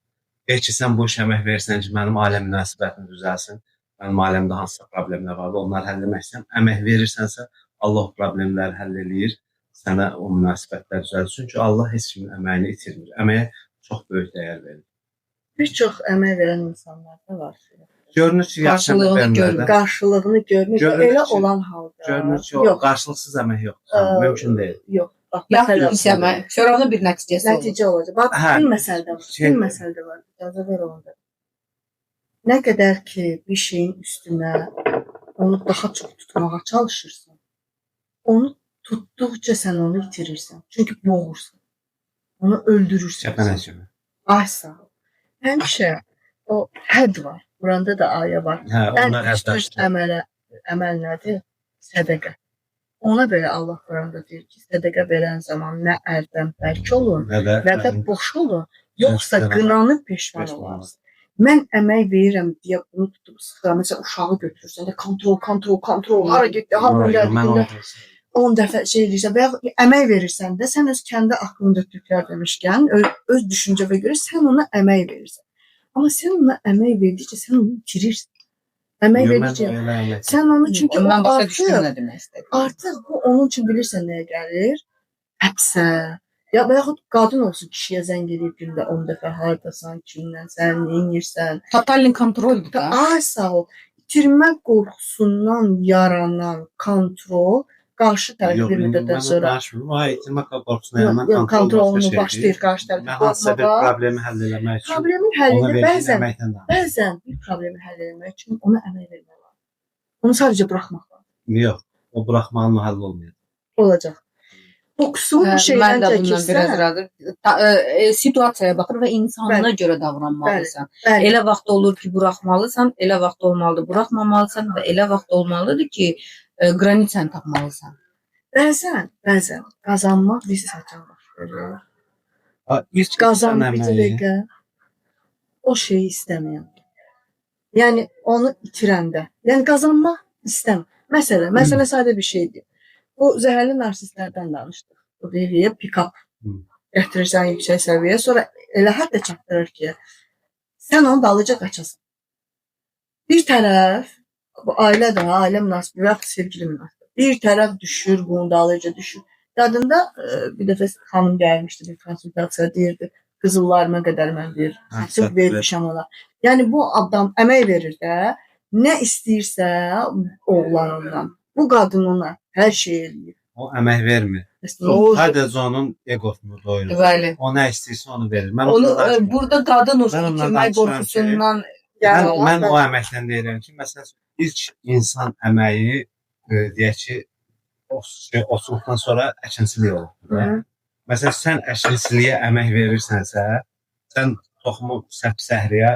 Deyək ki, sən bu işə əmək verirsən ki, mənim ailə münasibətim düzəlsin, mənim ailəmdə hansısa problemlər vardı, onları həll etmək istəyirəm. Əmək verirsənsə, Allah o problemləri həll eləyir, sənə o münasibətlər düzəlir. Çünki Allah heç kimin əməyini itirmir. Əməyə çox böyük dəyər verir. Bir çox əmək verən insanlar da var. Görünür ki, yaxşı əmək Qarşılığını verənlərdə görmür. Qarşılığını görmür və Görünür elə ki- olan halda. görünür ki, o yox, qarşılıqsız əmək yoxdur. Mümkün deyil. Yox. Bax, Yaxşı məsələn, pis əmək, sonra bir nəticəsi olur. nəticə olacaq. Bax, Hə. bir məsələ də var. Şey- Bir məsələ də var. İcazə ver onu da. Nə qədər ki bir şeyin üstünə onu daha çox tutmağa çalışırsan, onu tutduqca sən onu itirirsən. Çünki boğursan. Onu öldürürsən. Kəpənək kimi. Ay sağ ol. Həmişə o hədd var. Quranda da ayə var. Hə, Ən onlar üstün həddəşdir. əmələ, əməl nədir? Sədəqə. Ona belə Allah Quranda deyir ki, sədəqə verən zaman nə ərdən bərk olun, Nə də, nə də boş olun, yoxsa Qınanıb qınanıb peşman peşman olarsın. Mən əmək verirəm deyə bunu tutub sıxıram. Məsələn, uşağı götürürsən də kontrol, kontrol, kontrol, hara getdi, hardan gəldi, Mən nə- onu 10 dəfə şey eləyirsən və ya əmək verirsən də, sən öz kəndi aklında türklər demişkən, öz düşüncəvə görə sən ona əmək verirsən. Amma sən ona əmək verdikcə sən onu itirirsən. Əmək Yox, mən verdikcə elə əmək. sən onu çünki o Mən başa artıq düşdüm nə demək istədiyini. artıq bu onun üçün bilirsən nəyə gəlir? Həbsə. Ya və yaxud qadın olsun kişiyə zəng eləyib gündə 10 dəfə hardasan, kimlənsən, nə edirsən. Total kontroldur da. Ay sağ ol. İtirmə qorxusundan yaranan kontrol qarşı tərəf Yox, bir indi müddətdən mən sonra danışmıram. Ay, itirmə qorxusuna Yox, yaranan yox, kontrol kontrol başqa olunur, şeydir. başlayır qarşı tərəfi Mən hansısa bir qorxmağa. problemi həll eləmək üçün Problemin ona həllini verdiyin bəzən əməkdən danışıram. bəzən bir problemi həll etmək üçün ona əmək vermək lazım. Onu sadəcə buraxmaq lazım. Yox, o buraxmağın həll olmayacaq. Olacaq. Boksu bu Hə, şeydən mən də bundan biraz çəkirsən, razı. Situasiyaya baxır və insanına Bəli. görə davranmalısan. bəli. Elə vaxt olur ki, buraxmalısan, elə vaxt olmalıdır, buraxmamalısan və elə vaxt olmalıdır ki, qranisanı tapmalısan. Bəzən qazanmaq bilirsiz haçan baş verir. Ha, ilk Qazan insan bir əməyi dəqiqə o şeyi istəməyən. Yəni onu itirəndə. Yəni qazanmaq istəmir. Məsələ, məsələ sadə bir şeydir. Bu zəhərli narsistlərdən danışdıq. Bu deyir, pick-up gətirirsən yüksək səviyyə, sonra elə həddə çatdırır ki, sən onun dalınca qaçasan. Bir tərəf bu ailə də, ailə münasibəti və yaxud sevgili münasibəti. Bir tərəf düşür, bunun dalınca düşür. Yadında bir dəfə xanım gəlmişdi bir konsultasiya deyirdi, qızıllarıma qədər mən deyir, Hə, çox vermişəm ona. Yəni bu adam əmək verir də, nə istəyirsə oğlan ondan. Bu qadın ona hər şey eləyir. O əmək vermir. Məsələn, o Sadəcə onun egosunu doyurur. Bəli. O nə istəyirsə onu verir. Mən Onu ondan danışmıram. burada qadın o Mən ondan itirmək danışıram ki, qorxusundan Mən, Yəni, mən o əməkdən deyirəm ki, məsələn, ilk insan əməyi deyək ki, o şey, otluqdan sonra əkinçilik olur. Hı. Məsələn, sən əkinçiliyə əmək verirsənsə, sən toxumu səp səhriyə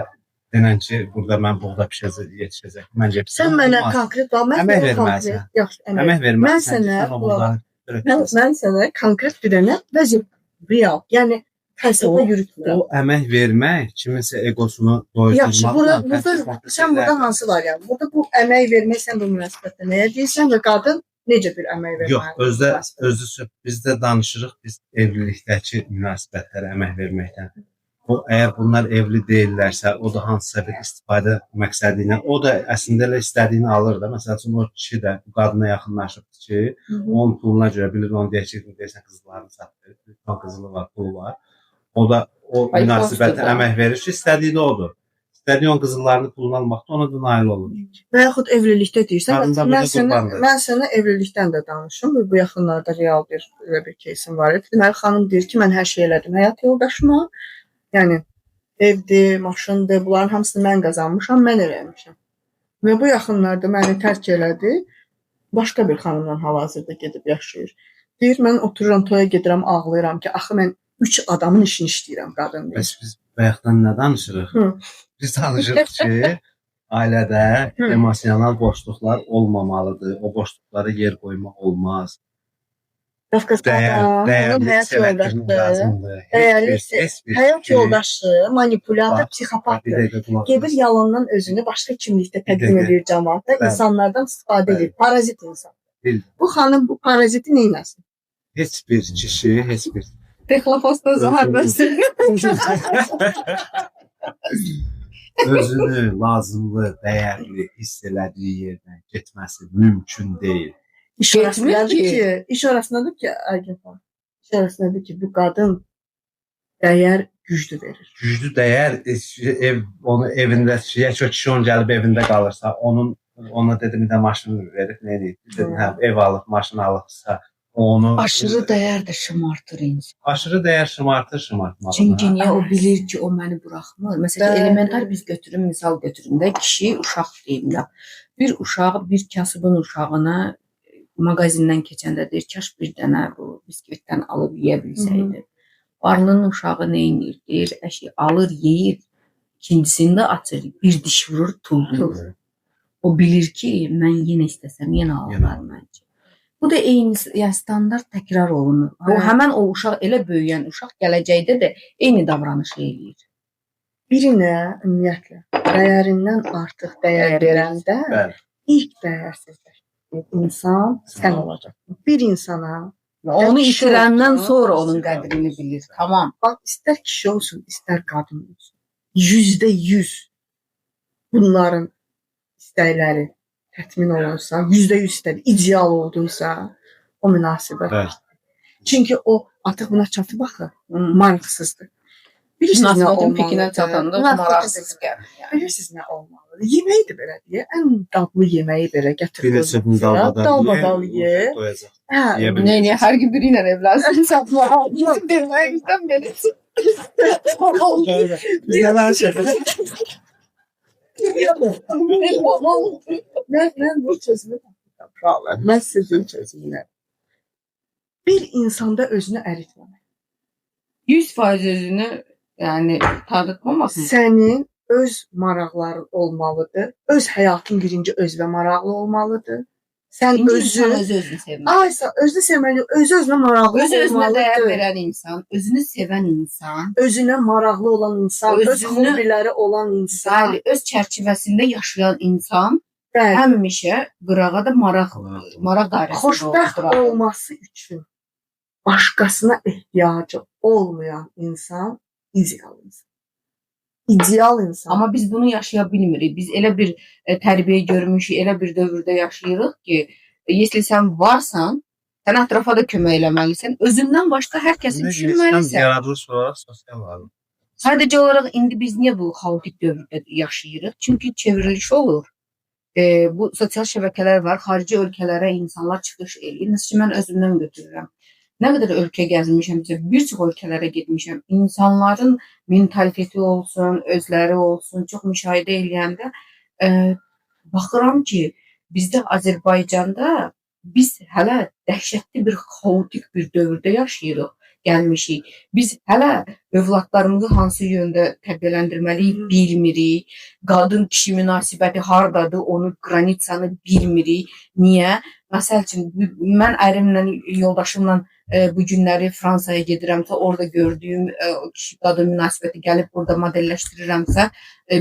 denən ki, burada mən buğda pişəcək, yetişəcək. Məncə Sən mənə konkret bax, mən Əmək sənə verməlisən. konkret, yaxşı, əmək. əmək verməlisən. Mən ki, sənə sən o buğdanı Mən, mən sənə konkret bir dənə vəziyyət real, yəni fəlsəfə yürütmürəm. O əmək vermək kiminsə egosunu Yaxşı, doyurmaqla burada, burada sən burada hansı variant? Burada bu əmək vermək sən bu münasibətdə nəyə deyirsən və qadın necə bir əmək verməlidir? Yox, özdə özü biz də danışırıq, biz evlilikdəki münasibətlərə əmək verməkdən. O əgər bunlar evli deyillərsə, o da hansısa bir istifadə məqsədi ilə, o da əslində elə istədiyini alır da. Məsəl üçün o kişi də bu qadına yaxınlaşıbdı ki, onun puluna görə bilir, onu deyir ki, deyirsən qızıllarını satdı. Son qızılı var, pulu var. O da o Ay, münasibətə dostdur da. əmək verir ki, istədiyi də odur. İstədiyi onun qızıllarını pulunu almaqda ona da nail olur. Və yaxud evlilikdə deyirsən, Qadın da mən burada sənə qurbandır. mən sənə evlilikdən də danışım. Bu yaxınlarda real bir elə bir кейsim var idi. Deməli xanım deyir ki, mən hər şey elədim həyat yoldaşıma. Yəni evdir, maşındır, bunların hamısını mən qazanmışam, mən eləmişəm. Və bu yaxınlarda məni tərk elədi. Başqa bir xanımla hal-hazırda gedib yaşayır. Deyir, mən otururam, toya gedirəm, ağlayıram ki, axı mən 3 adamın işini işləyirəm qadın deyir. Bəs biz bayaqdan nə danışırıq? Hı. Biz danışırıq ki, ailədə emosional boşluqlar olmamalıdır. O boşluqlara yer qoymaq olmaz. Qafqazda Dəyər, onun dəyərli həyat seləktirmək yoldaşı, lazımdır. Heç dəyərli bir, heç bir həyat kişi- yoldaşı manipulyator, Bax, Bir psixopatdır. dəqiqə qulaq Gedir as. yalandan özünü başqa kimlikdə Bir təqdim dəqiqə. edir cəmaata, Bəli. insanlardan istifadə Bəli. edir. Parazit insan. Bil. Bu xanım bu paraziti neynəsin? Heç bir kişi, heç bir Texlofosda zəhər bəsi. özünü lazımlı, dəyərli hiss elədiyi yerdən getməsi mümkün deyil. İş Getmir orasındadır ki. ki, iş orasındadır ki, Aygün xanım. İş orasındadır ki, bu qadın dəyər güclü verir. Güclü dəyər ev onu evində, ya ki o kişi onun gəlib evində qalırsa, onun ona dedim bir də maşın verib, nə edib? Dedim, hə, ev alıb, maşın alıbsa, onu Aşırı dəyər də şımartır insan. aşırı dəyər şımartır şımartmağına. Çünki niyə o bilir ki, o məni buraxmır. Məsələn, Bəli. elementar biz götürüm, misal götürüm də, kişi uşaq deyim də. Bir uşaq bir kasıbın uşağına mağazindən keçəndə deyir, kaş bir dənə bu biskvitdən alıb yeyə bilsəydi. Varlının uşağı nə edir? Deyir, əşi alır, yeyir. İkincisini də açır, bir diş vurur, tullur. O bilir ki, mən yenə istəsəm, yenə Yenə alar məncə. Bu da eyni, yəni standart təkrar olunur. O Bəli. həmən o uşaq elə böyüyən uşaq gələcəkdə də eyni davranışı eləyir. Birinə ümumiyyətlə dəyərindən artıq dəyər Dəyər verəndə Bəli. ilk dəyərsizlər. insan sən olacaqsan. Bir insana Onu kişi itirəndən olsun, sonra onun qədrini bilir. Tamam. Bax, istər kişi olsun, istər qadın olsun. %100 bunların istəkləri tətmin olunsa, %100 istədi, ideal oldunsa, o münasibət. Bəli. Çünki o artıq buna çatıb axı, maraqsızdır. Bilirsiniz nə Münasibətin pikinə olmalıdır? çatanda Münasibətin maraqsız gəlir. Yəni. Bilirsiniz nə olmalıdır? Yeməyi də belə deyə, ən dadlı yeməyi belə gətir. Bir neçə gün dalbadal dalbadal ye. Doyacaq. Hə, Yeyə bilmir. Nə, nə, hər gün biri ilə evlənsin. Bizim demək istəm belə. Yalan şey. Mən bu çözümü tapmışam uşaqlar. Mən sizin çözümünə. Bir insanda özünü əritməmək. 100% özünü yəni tanıtmamaq mı? Sənin öz maraqların olmalıdır. Öz həyatın birinci özünə maraqlı olmalıdır. Sən İnci özü insan öz özünü sevməli. Aysa özünü sevməli, özü özünə maraqlı Öz özünə dəyər olmalıdır. verən insan, özünü sevən insan, Özünə maraqlı olan insan, öz Özünü- hobbiləri olan insan. bəli, öz çərçivəsində yaşayan insan Bəli. həmişə qırağa da maraq dairəsində Xoşbəxt olur. olması üçün başqasına ehtiyacı olmayan insan ideal insan. İdeal insan. Amma biz bunu yaşaya bilmirik. Biz elə bir tərbiyə görmüşük, elə bir dövrdə yaşayırıq ki, если sən varsan, sən ətrafa da kömək eləməlisən. Özündən başqa hər kəsi düşünməlisən. Yaradılış olaraq sosial varlıq. Sadəcə olaraq indi biz niyə bu xaotik dövrdə yaşayırıq? Çünki çevriliş olur. Bu sosial şəbəkələr var, xarici ölkələrə insanlar çıxış eləyir. Məsələn, mən özümdən götürürəm. Nə qədər ölkə gəzmişəm, bir çox ölkələrə getmişəm. İnsanların mentaliteti olsun, özləri olsun, çox müşahidə eləyəndə baxıram ki, bizdə Azərbaycanda biz hələ dəhşətli bir xaotik bir dövrdə yaşayırıq, gəlmişik. Biz hələ övladlarımızı hansı yöndə tərbiyələndirməliyik bilmirik. Qadın kişi münasibəti hardadır, onu qranitsanı bilmirik. Niyə? Məsəl üçün mən ərimlə, yoldaşımla bu günləri Fransaya gedirəmsə, orada gördüyüm kişi qadın münasibəti gəlib burada modelləşdirirəmsə,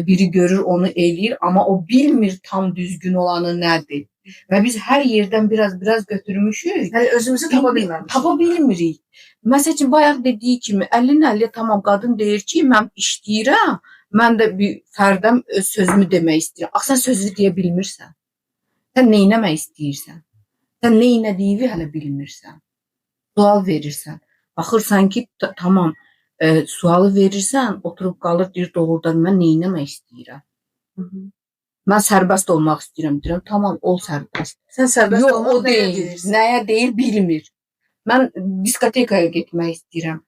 biri görür, onu eləyir, amma o bilmir tam düzgün olanı nədir. Və biz hər yerdən biraz-biraz götürmüşük. Yəni özümüzü tapa bilməmişik. Tapa bilmirik. Məsəl üçün bayaq dediyi kimi 50-nin 50 tamam qadın deyir ki, mən işləyirəm, mən də bir fərdəm öz sözümü demək istəyirəm. Axı sən sözünü deyə bilmirsən. Sən nə etmək istəyirsən? Sən nə etdiyini hələ bilmirsən. Sual verirsən. Baxırsan ki, tamam, sualı verirsən, oturub qalır, deyir doğrudan mən nə etmək istəyirəm? Mən sərbəst olmaq istəyirəm, deyirəm, tamam, ol sərbəst. Sən sərbəst Yox, olmaq o nəyə deyil. deyirsən? Nəyə deyir bilmir. Mən diskotekaya getmək istəyirəm.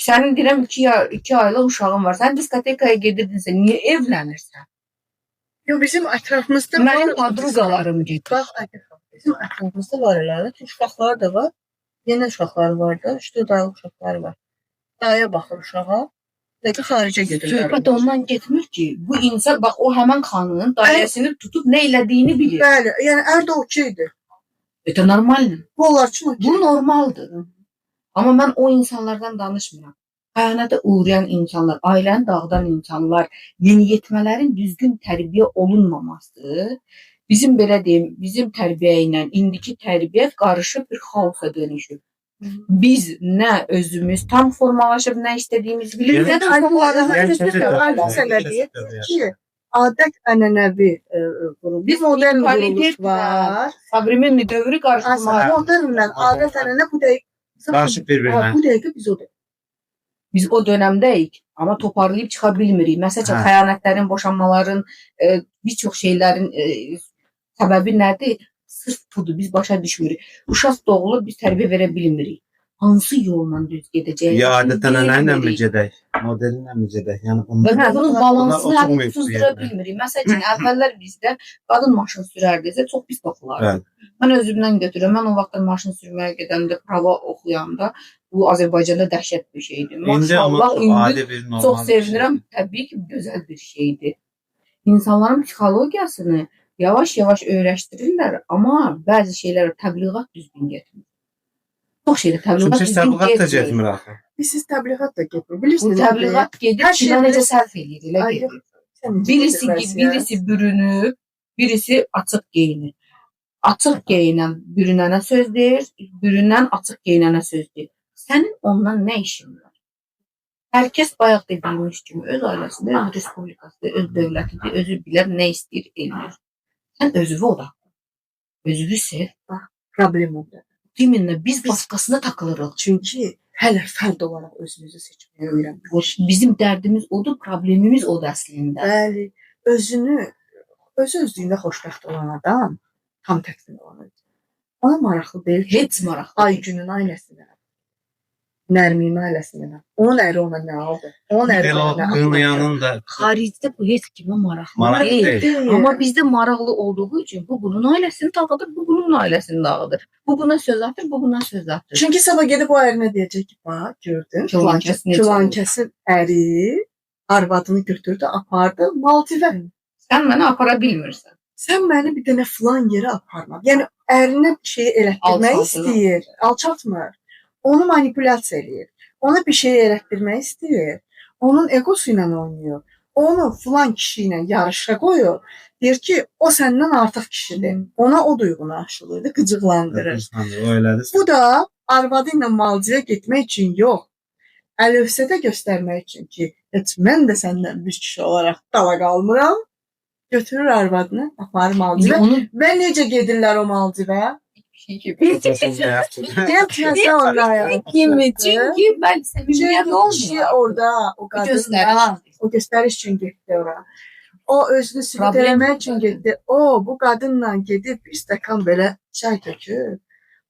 Sənin deyirəm 2 aylıq uşağın var. Sən diskotekaya gedirdinsə, niyə evlənirsən? Yox, bizim ətrafımızda Mənim podruqalarım gedir. Bax, bizim ətrafımızda var elə. Uşaqları da var. Yeni uşaqları var da, 3-4 aylıq uşaqları var. Daya baxır uşağa. Dəqiq xaricə gedirlər. Söhbət ondan getmir ki, bu insan bax o həmin xanımın dayəsini tutub nə elədiyini bilir. Bəli, yəni ər də okeydir. Это нормально. Bu onlar üçün okey. Bu normaldır. Amma mən o insanlardan danışmıram. Xəyanətə uğrayan insanlar, ailəni dağıdan insanlar, yeniyetmələrin düzgün tərbiyə olunmaması, bizim belə deyim, bizim tərbiyə ilə indiki tərbiyə qarışıb bir xaosa dönüşüb. Biz nə özümüz tam formalaşıb, nə istədiyimizi bilirik, nə də uşaqlarımız. Aydın sənə deyir ki, adət ənənəvi quruluş, Biz modern quruluş mentalitetlə var. Savremenli dövrü qarışdırmaq. Modernlə adət ənənə bu dəqiqə Qarışıb bir-birinə. Bu dəqiqə biz o Biz o dönəmdəyik, amma toparlayıb çıxa bilmirik. Məsəl üçün, xəyanətlərin, boşanmaların, bir çox şeylərin səbəbi nədir? Sırf budur, biz başa düşmürük. Uşaq doğulur, biz tərbiyə verə bilmirik. Hansı yolla düz gedəcəyik? Ya adət ənənə ilə mi gedək, modelinlə mi gedək? Yəni Və bunun balansını oturmayıb bu tuzdura yerdə. bilmirik. Məsəl üçün, əvvəllər bizdə qadın maşın sürərdisə çox pis baxılardı. Bəli. Mən özümdən götürürəm. Mən o vaxtlar maşın sürməyə gedəndə, prava oxuyanda bu Azərbaycanda dəhşət bir şeydir. İndi amma Maşallah, çox indi adi bir normal. çox sevinirəm. Təbii ki, gözəl bir şeydir. İnsanların psixologiyasını yavaş-yavaş öyrəşdirirlər, amma bəzi şeylər təbliğat düzgün getmir. Çox şeydə təbliğat Çünki düzgün təbliğat da getmir. getmir axı. Biz təbliğat da getmir. Bu Bilirsiniz, təbliğat gedir, Hər şey kimə necə bilir. sərf eləyir, elə Ay, gedir. yox, Birisi bürünüb, birisi açıq geyinir. Açıq geyinən bürünənə söz deyir, bürünən açıq geyinənə söz deyir. Sənin ondan nə işin var? Hər kəs bayaq dediyimiz kimi öz ailəsində, öz respublikasında, öz dövlətidir, özü bilər nə istəyir, eləyir. Sən özünü odaqla. Özünü sev. Problem orada. Kiminlə biz başqasına takılırıq. Çünki hələ fərd olaraq özümüzü seçməyi öyrənməmişik. Bizim dərdimiz odur, problemimiz odur əslində. Bəli, özünü öz özlüyündə xoşbəxt olan adam tam tətmin olan adam. Ona maraqlı deyil ki, Heç maraqlı. Ay günün ailəsinə, Nərminin ailəsinə, onun əri ona nə aldı? Onun əri Elə ona o nə aldı? qınayanın da Xaricdə bu heç kimə maraqlı Maraqlı deyil. deyil. Deyil. Amma bizdə maraqlı olduğu üçün bu bunun ailəsini dağıdır, bu bunun ailəsini dağıdır. Bu buna söz atır, bu buna söz atır. Çünki sabah gedib o ərinə deyəcək ki, bax, gördün, Filan kəs necə filan kəsin əri arvadını götürdü, apardı Maldivə. Sən məni apara bilmirsən. Sən məni bir dənə filan yerə aparma. Yəni ərinə bir şey elətdirmək Alçaltır. istəyir, alçaltmır. Onu manipulyasiya eləyir. Ona bir şey elətdirmək istəyir. Onun egosu ilə oynayır. Onu filan kişi ilə yarışa qoyur. Deyir ki, o səndən artıq kişidir. Ona o duyğunu aşılayır, qıcıqlandırır. O elədir. Bu da arvadı ilə Maldivə getmək üçün yox, əlövsətə göstərmək üçün ki, heç mən də səndən bir kişi olaraq dala qalmıram. Götürür arvadını, aparır Maldivə. Onu Və necə gedirlər o Maldivə? Deyəm ki, sən onlara. kimi? Çünki mən səmimiyyət Çünki kişi olmur. orada, o qadın Göstəriş. o göstəriş üçün getdi ora. O özünü sübut Problem eləmək üçün buradadır. getdi. O bu qadınla gedib bir stəkan belə çay töküb,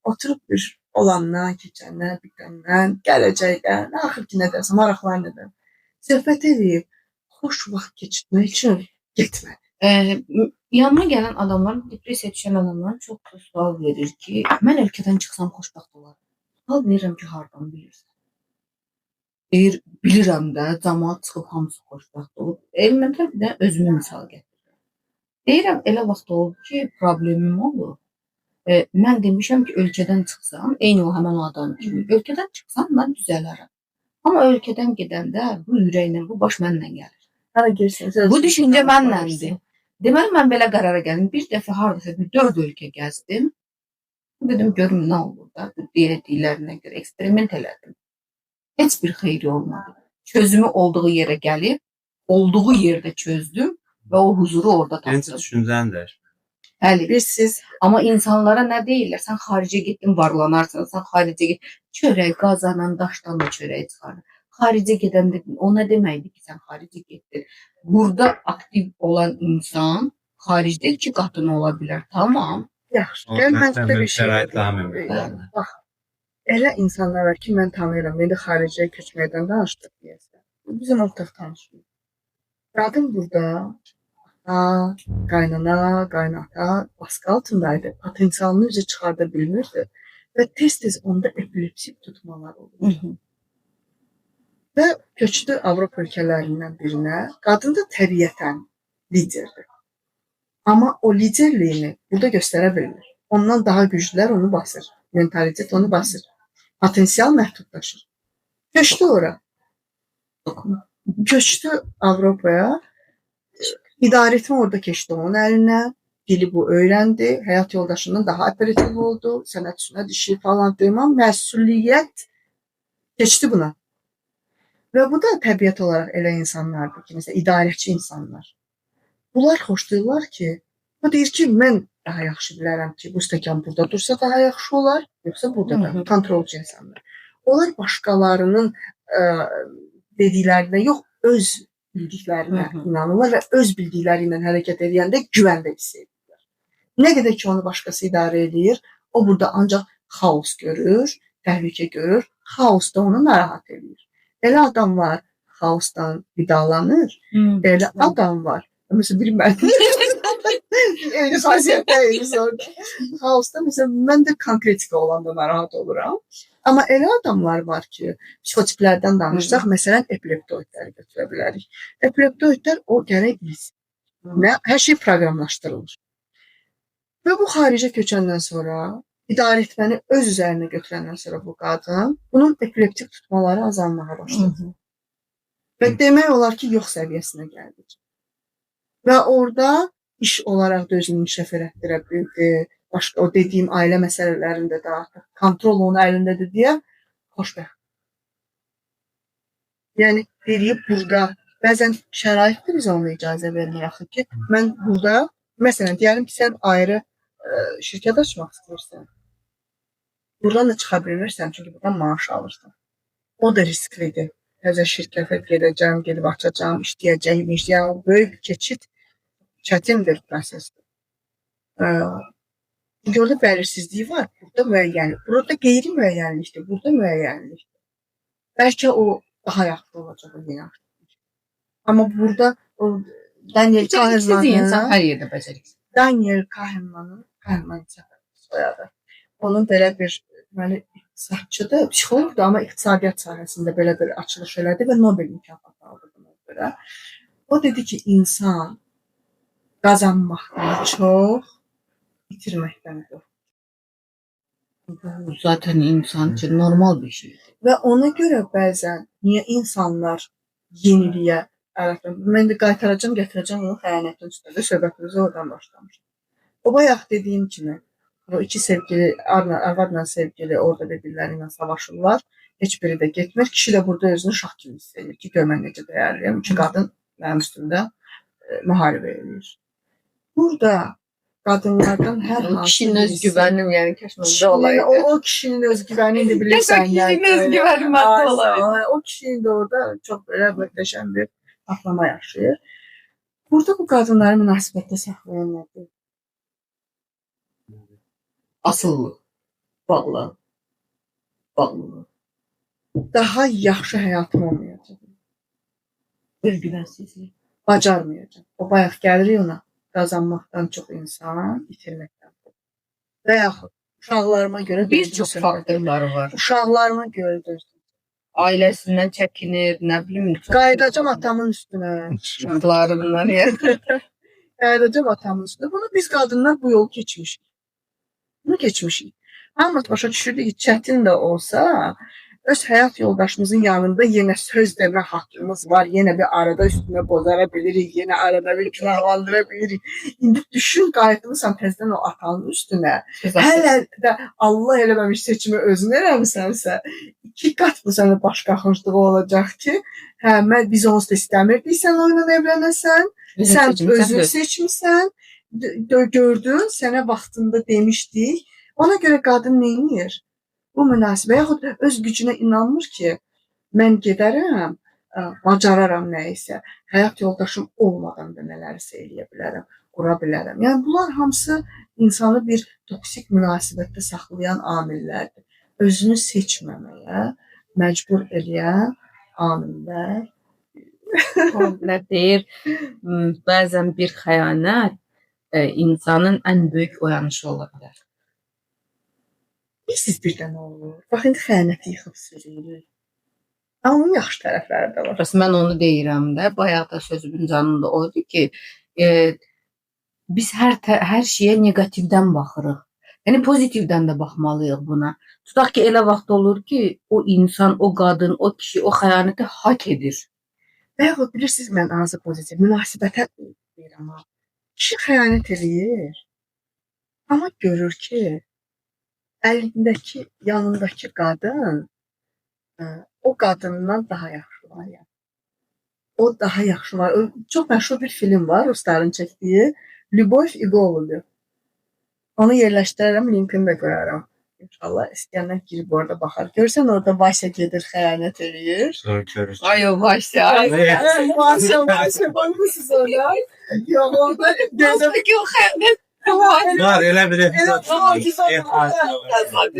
oturub bir olandan, keçəndən, bitəndən, gələcəkdən, axır ki nədənsə, maraqlar nədən söhbət eləyib, xoş vaxt keçirmək üçün getmədi. Yanıma gələn adamlar, depressiyaya düşən adamlar çox sual verir ki, mən ölkədən çıxsam xoşbəxt olaram. Sual verirəm ki, hardan bilirsən? Deyir, bilirəm də, camaat çıxıb hamısı xoşbəxt olub. Elmətə bir də özümü misal gətirirəm. Deyirəm, elə vaxt olub ki, problemim olub. Mən demişəm ki, ölkədən çıxsam, eyni o həmin o adam kimi, ölkədən çıxsam mən düzələrəm. Amma ölkədən gedəndə bu ürəklə, bu baş mənlə gəlir. Hara girsin? Bu düşüncə mənləndir. Deməli mən belə qərara gəldim. Bir dəfə hardasa bir 4 ölkə gəzdim. Dedim görüm nə olur da. Bu dediklərinə görə eksperiment elədim. Heç bir xeyri olmadı. Çözümü olduğu yerə gəlib, olduğu yerdə çözdüm və o huzuru orada Birinci tapdım. düşüncən dəyişir. Bəli. Bir siz Amma insanlara nə deyirlər? Sən xaricə getdin, varlanarsan. Sən xaricə get, çörək qazanan daşdan da çörək çıxarır. Xaricə gedəndə o nə deməkdir ki, sən xaricə getdin? Burada aktiv olan insan xaricdə 2 qatını ola bilər. Tamam. Yaxşı, O gəl mən məsələn, sizə bir şey şərait deyim. daha mümkün. Bax, elə insanlar var ki, mən tanıyıram. İndi xaricə köçməkdən danışdıq deyəsən. Bu bizim ortaq tanışımız. Qadın burada ata, qaynana, qaynata baskı altındaydı. Potensialını üzə çıxarda bilmirdi və tez-tez onda epilepsi tutmalar olurdu. Və köçdü Avropa ölkələrindən birinə. Qadın da təbiətən liderdir. Amma o liderliyini burada göstərə bilmir. Ondan daha güclülər onu basır. Mentalitet onu basır. Potensial məhdudlaşır. Köçdü ora. Köçdü Avropaya. İdarə etmə orada keçdi onun əlinə. Dili bu öyrəndi. Həyat yoldaşından daha operativ oldu. Sənət sünət işi falan filan. Məsuliyyət keçdi buna. Və bu da təbiət olaraq elə insanlardır ki, məsələn, idarəçi insanlar. Bunlar xoşlayırlar ki, bu deyir ki, mən daha yaxşı bilərəm ki, bu stəkan burada dursa daha yaxşı olar, yoxsa burada da kontrolçu insanlar. Onlar başqalarının dediklərinə yox, öz bildiklərinə inanırlar və öz bildikləri ilə hərəkət edəndə güvəndə hiss edirlər. Nə qədər ki, onu başqası idarə eləyir, o burada ancaq xaos görür, təhlükə görür, xaos da onu narahat eləyir. Elə adam var, xaosdan qidalanır, elə adam var. Məsələn, bir mən. Eyni xasiyyətdəyik orada. Xaosda məsələn, mən də konkretika olanda narahat oluram. Amma elə adamlar var ki, psixotiplərdən danışsaq, məsələn, epileptoidləri götürə bilərik. Epileptoidlər o gərək bilsin. Nə, hər şey proqramlaşdırılır. Və bu xaricə köçəndən sonra, idarə etməni öz üzərinə götürəndən sonra bu qadın, bunun epileptik tutmaları azalmağa başladı. Və demək olar ki, yox səviyyəsinə gəldi. Və orada iş olaraq da özünü inkişaf elətdirə bildi, Başqa o dediyim ailə məsələlərində də artıq kontrol onun əlindədir deyə xoşbəxt. Yəni dediyi burada bəzən şərait də bizə ona icazə vermir axı ki, mən burada məsələn deyəlim ki, sən ayrı şirkət açmaq istəyirsən. Buradan da çıxa bilmirsən, çünki buradan maaş alırsan. O da risklidir. Təzə şirkətə gedəcəm, gedib açacağam, işləyəcəyim, yəni o böyük bir keçid çətin bir prosesdir. Çünki orada bəlirsizlik var. Burada müəyyənlik, burada qeyri-müəyyənlikdir, burada müəyyənlikdir. Bəlkə o daha yaxşı olacaq o yenə. Amma burada o Daniel Becəriksiz insan Kahnemanın hər yerdə becəriksiz. Daniel Kahnemanın Kahneman soyadı. Onun belə bir deməli iqtisadçıdır, psixoloqdur, amma iqtisadiyyat sahəsində belə bir açılış elədi və Nobel mükafatı aldı buna görə. O dedi ki, insan qazanmaqdan çox itirməkdən qorxur. Bu zaten insan üçün normal bir şeydir. Və ona görə bəzən niyə insanlar yeniliyə əl atmır? Mən də qaytaracağam, gətirəcəm onu xəyanətin üstünə də söhbətimizi oradan başlamışdı. O bayaq dediyim kimi, o iki sevgili, arvadla sevgili orada bir-birləri ilə savaşırlar. Heç biri də getmir. Kişi də burada özünü şah kimi hiss edir ki, gör mən necə dəyərliyəm. İki qadın mənim üstümdə müharibə eləyir. Burada qadınlardan hər O hansı kişinin birisi- özgüvəni, yəni kaş məndə Kişinin, olaydı. o kişinin özgüvəni indi Kaş o bilirsən. kişinin yəni, özgüvəni məndə Ay, olaydı. sağ ol. O kişinin də orada çox belə möhtəşəm bir patlama yaşayır. Burada bu qadınları münasibətdə saxlayan nədir? Asıllıq, bağlı, bağlılıq, Daha yaxşı həyatım olmayacaq. özgüvənsizlik. Bacarmayacaq. O bayaq gəlirik ona. Qazanmaqdan çox insan itirməkdən. Və yaxud uşaqlarıma görə Bir düzgün çox söhbət faktorları var. Uşaqlarıma görə düzgün. Ailəsindən çəkinir, nə bilim. çox- Qayıdacam atamın üstünə. Uşaqlarından yəni. Qayıdacam atamın üstünə. Bunu biz qadınlar bu yolu keçmişik. Bunu keçmişik. Hamımız başa düşürdük ki, çətin də olsa öz həyat yoldaşımızın yanında yenə söz demə haqqımız var. Yenə bir arada üstünə bozara bilirik, yenə arada bir günahlandıra bilirik. İndi düşün, qayıtmısan təzədən o atanın üstünə. Hələ də Allah eləməmiş seçimi özün eləmisənsə, iki qat bu sənə baş qaxınclığı olacaq ki, hə, mən biz onsuz da istəmirdik sən onunla evlənəsən. Bizim Sən seçimimiz özün seçmisən, gördün, sənə vaxtında demişdik. Ona görə qadın nə edir? Bu münasibə yaxud öz gücünə inanmır ki, mən gedərəm, bacararam nə isə. Həyat yoldaşım olmadan da nələrisə eləyə bilərəm, qura bilərəm. Yəni bunlar hamısı insanı bir toksik münasibətdə saxlayan amillərdir. Özünü seçməməyə məcbur eləyən amillər. Nə deyir? Bəzən bir xəyanət insanın ən böyük oyanışı ola bilər. Bilirsiniz bir də nə olur? Bax indi xəyanəti yıxıb sürüyürük. Amma onun yaxşı tərəfləri də var. Bəs mən onu deyirəm də, bayaq da sözümün canında o idi ki, biz hər şeyə neqativdən baxırıq. Yəni pozitivdən də baxmalıyıq buna. Tutaq ki, elə vaxt olur ki, o insan, o qadın, o kişi o xəyanəti haqq edir. Və yaxud bilirsiniz mən hansı pozitiv münasibətə deyirəm ha. Kişi xəyanət eləyir. Amma görür ki, əlindəki, yanındakı qadın o qadından daha yaxşı var ya. O daha yaxşı var. O, çox məşhur bir film var, rusların çəkdiyi Lübov i Golubi. Onu yerləşdirərəm, linkini də qoyaram. İnşallah istəyənlər girib orada baxar. Görsən orada Vasya gedir, xəyanət eləyir. Sonra görürsün. Ay o Vasya. Ay. Vasya, Vasya qoymuşsunuz orada. Yox, orada gözüm ki o xəyanət Var elə bir Elə epizod.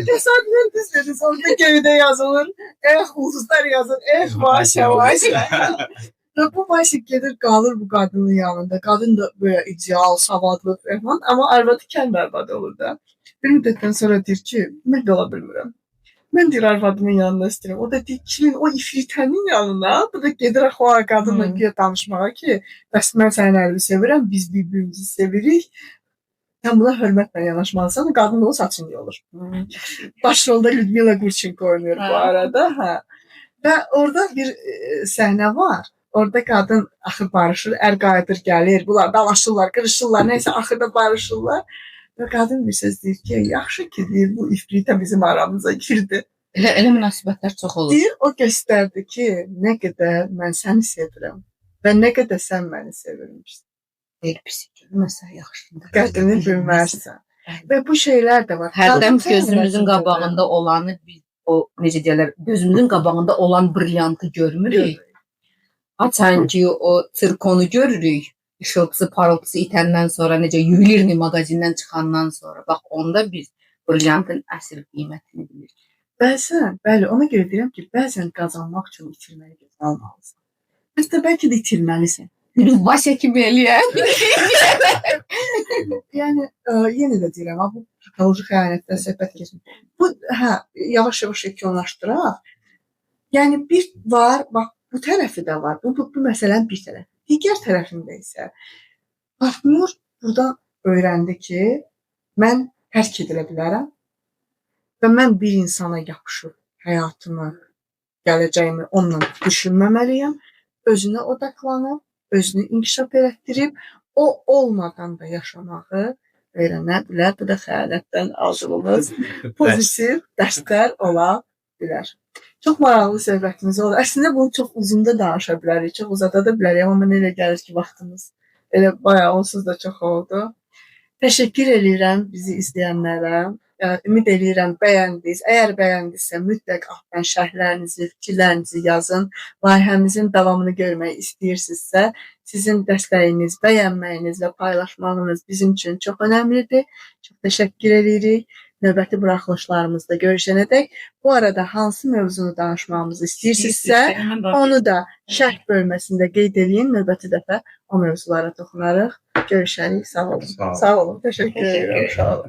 Təsadüfən düz dediniz. Orada göydə yazılır. Eh, ulduzlar yazır. Eh, Vasya, Vasya. Və bu Vasya gedir, qalır bu qadının yanında. Qadın da belə ideal, savadlı falan. Amma arvadı kənd arvadı olur da. Bir müddətdən sonra deyir ki, mən qala bilmirəm. Mən deyir arvadımın yanına istəyirəm. O da deyir kimin o ifritənin yanına. Bu da gedir axı o qadınla güya danışmağa ki, bəs mən sənin ərini sevirəm, biz bir-birimizi sevirik. Sən buna hörmətlə yanaşmalısan. Qadın da o saçını yolur. Başrolda Lyudmila Gurchenko oynayır bu arada. Hə. Və orada bir səhnə var. Orada qadın axır barışır, ər qayıdır, gəlir. Bunlar dalaşırlar, qırışırlar, nəysə axırda barışırlar. Və qadın bir söz deyir ki, yaxşı ki, deyir, bu ifritə bizim aramıza girdi. Elə münasibətlər çox olur. Deyir, o göstərdi ki, nə qədər mən səni sevirəm və nə qədər sən məni sevirmişsən. Deyir, pis görməsə yaxşıdır. Qədrini bilməzsən. Və bu şeylər də var. Hərdən Qadın gözümüzün xəyanətində də. qabağında olanı biz o necə deyirlər, gözümüzün qabağında olan brilyantı görmürük. Haçan ki o tsirkonu görürük, işıltısı, parıltısı itəndən sonra necə yuvelirni mağazindən çıxandan sonra bax onda biz brilyantın əsl qiymətini bilirik. Bəzən, bəli, ona görə deyirəm ki, bəzən qazanmaq üçün itirməyi gözə almalısan. Hətta bəlkə də itirməlisən. Vasya kimi eləyər. Yəni yenə də deyirəm, ha, bu patoloji xəyanətdən söhbət keçmir. Bu, hə, yavaş-yavaş yekunlaşdıraq. Yəni bir var, bax bu tərəfi də var. Bu məsələnin bir tərəfi. Digər tərəfində isə partnyor buradan öyrəndi ki, mən tərk edilə bilərəm və mən bir insana yapışıb həyatımı, gələcəyimi onunla düşünməməliyəm. Özünə odaqlanıb, özünü inkişaf elətdirib, o olmadan da yaşamağı öyrənə bilər. Bu da xəyanətdən aldığımız pozitiv dərslər ola bilər. Çox maraqlı söhbətimiz oldu. Əslində bunu çox uzun da danışa bilərik, çox uzada da bilərik, amma mənə elə gəlir ki, vaxtımız elə bayağı onsuz da çox oldu. Təşəkkür eləyirəm bizi izləyənlərə. Ümid eləyirəm bəyəndiniz. Əgər bəyəndinizsə mütləq altdan şərhlərinizi, fikirlərinizi yazın. Layihəmizin davamını görmək istəyirsinizsə, sizin dəstəyiniz, bəyənməyiniz və paylaşmağınız bizim üçün çox önəmlidir. Çox təşəkkür eləyirik. Növbəti buraxılışlarımızda görüşənədək. Bu arada hansı mövzunu danışmağımızı istəyirsinizsə, onu da şərh bölməsində qeyd eləyin. Növbəti dəfə o mövzulara toxunarıq. Görüşərik. Sağ olun. Sağ olun. Sağ olun. Təşəkkür edirəm. Sağ olun.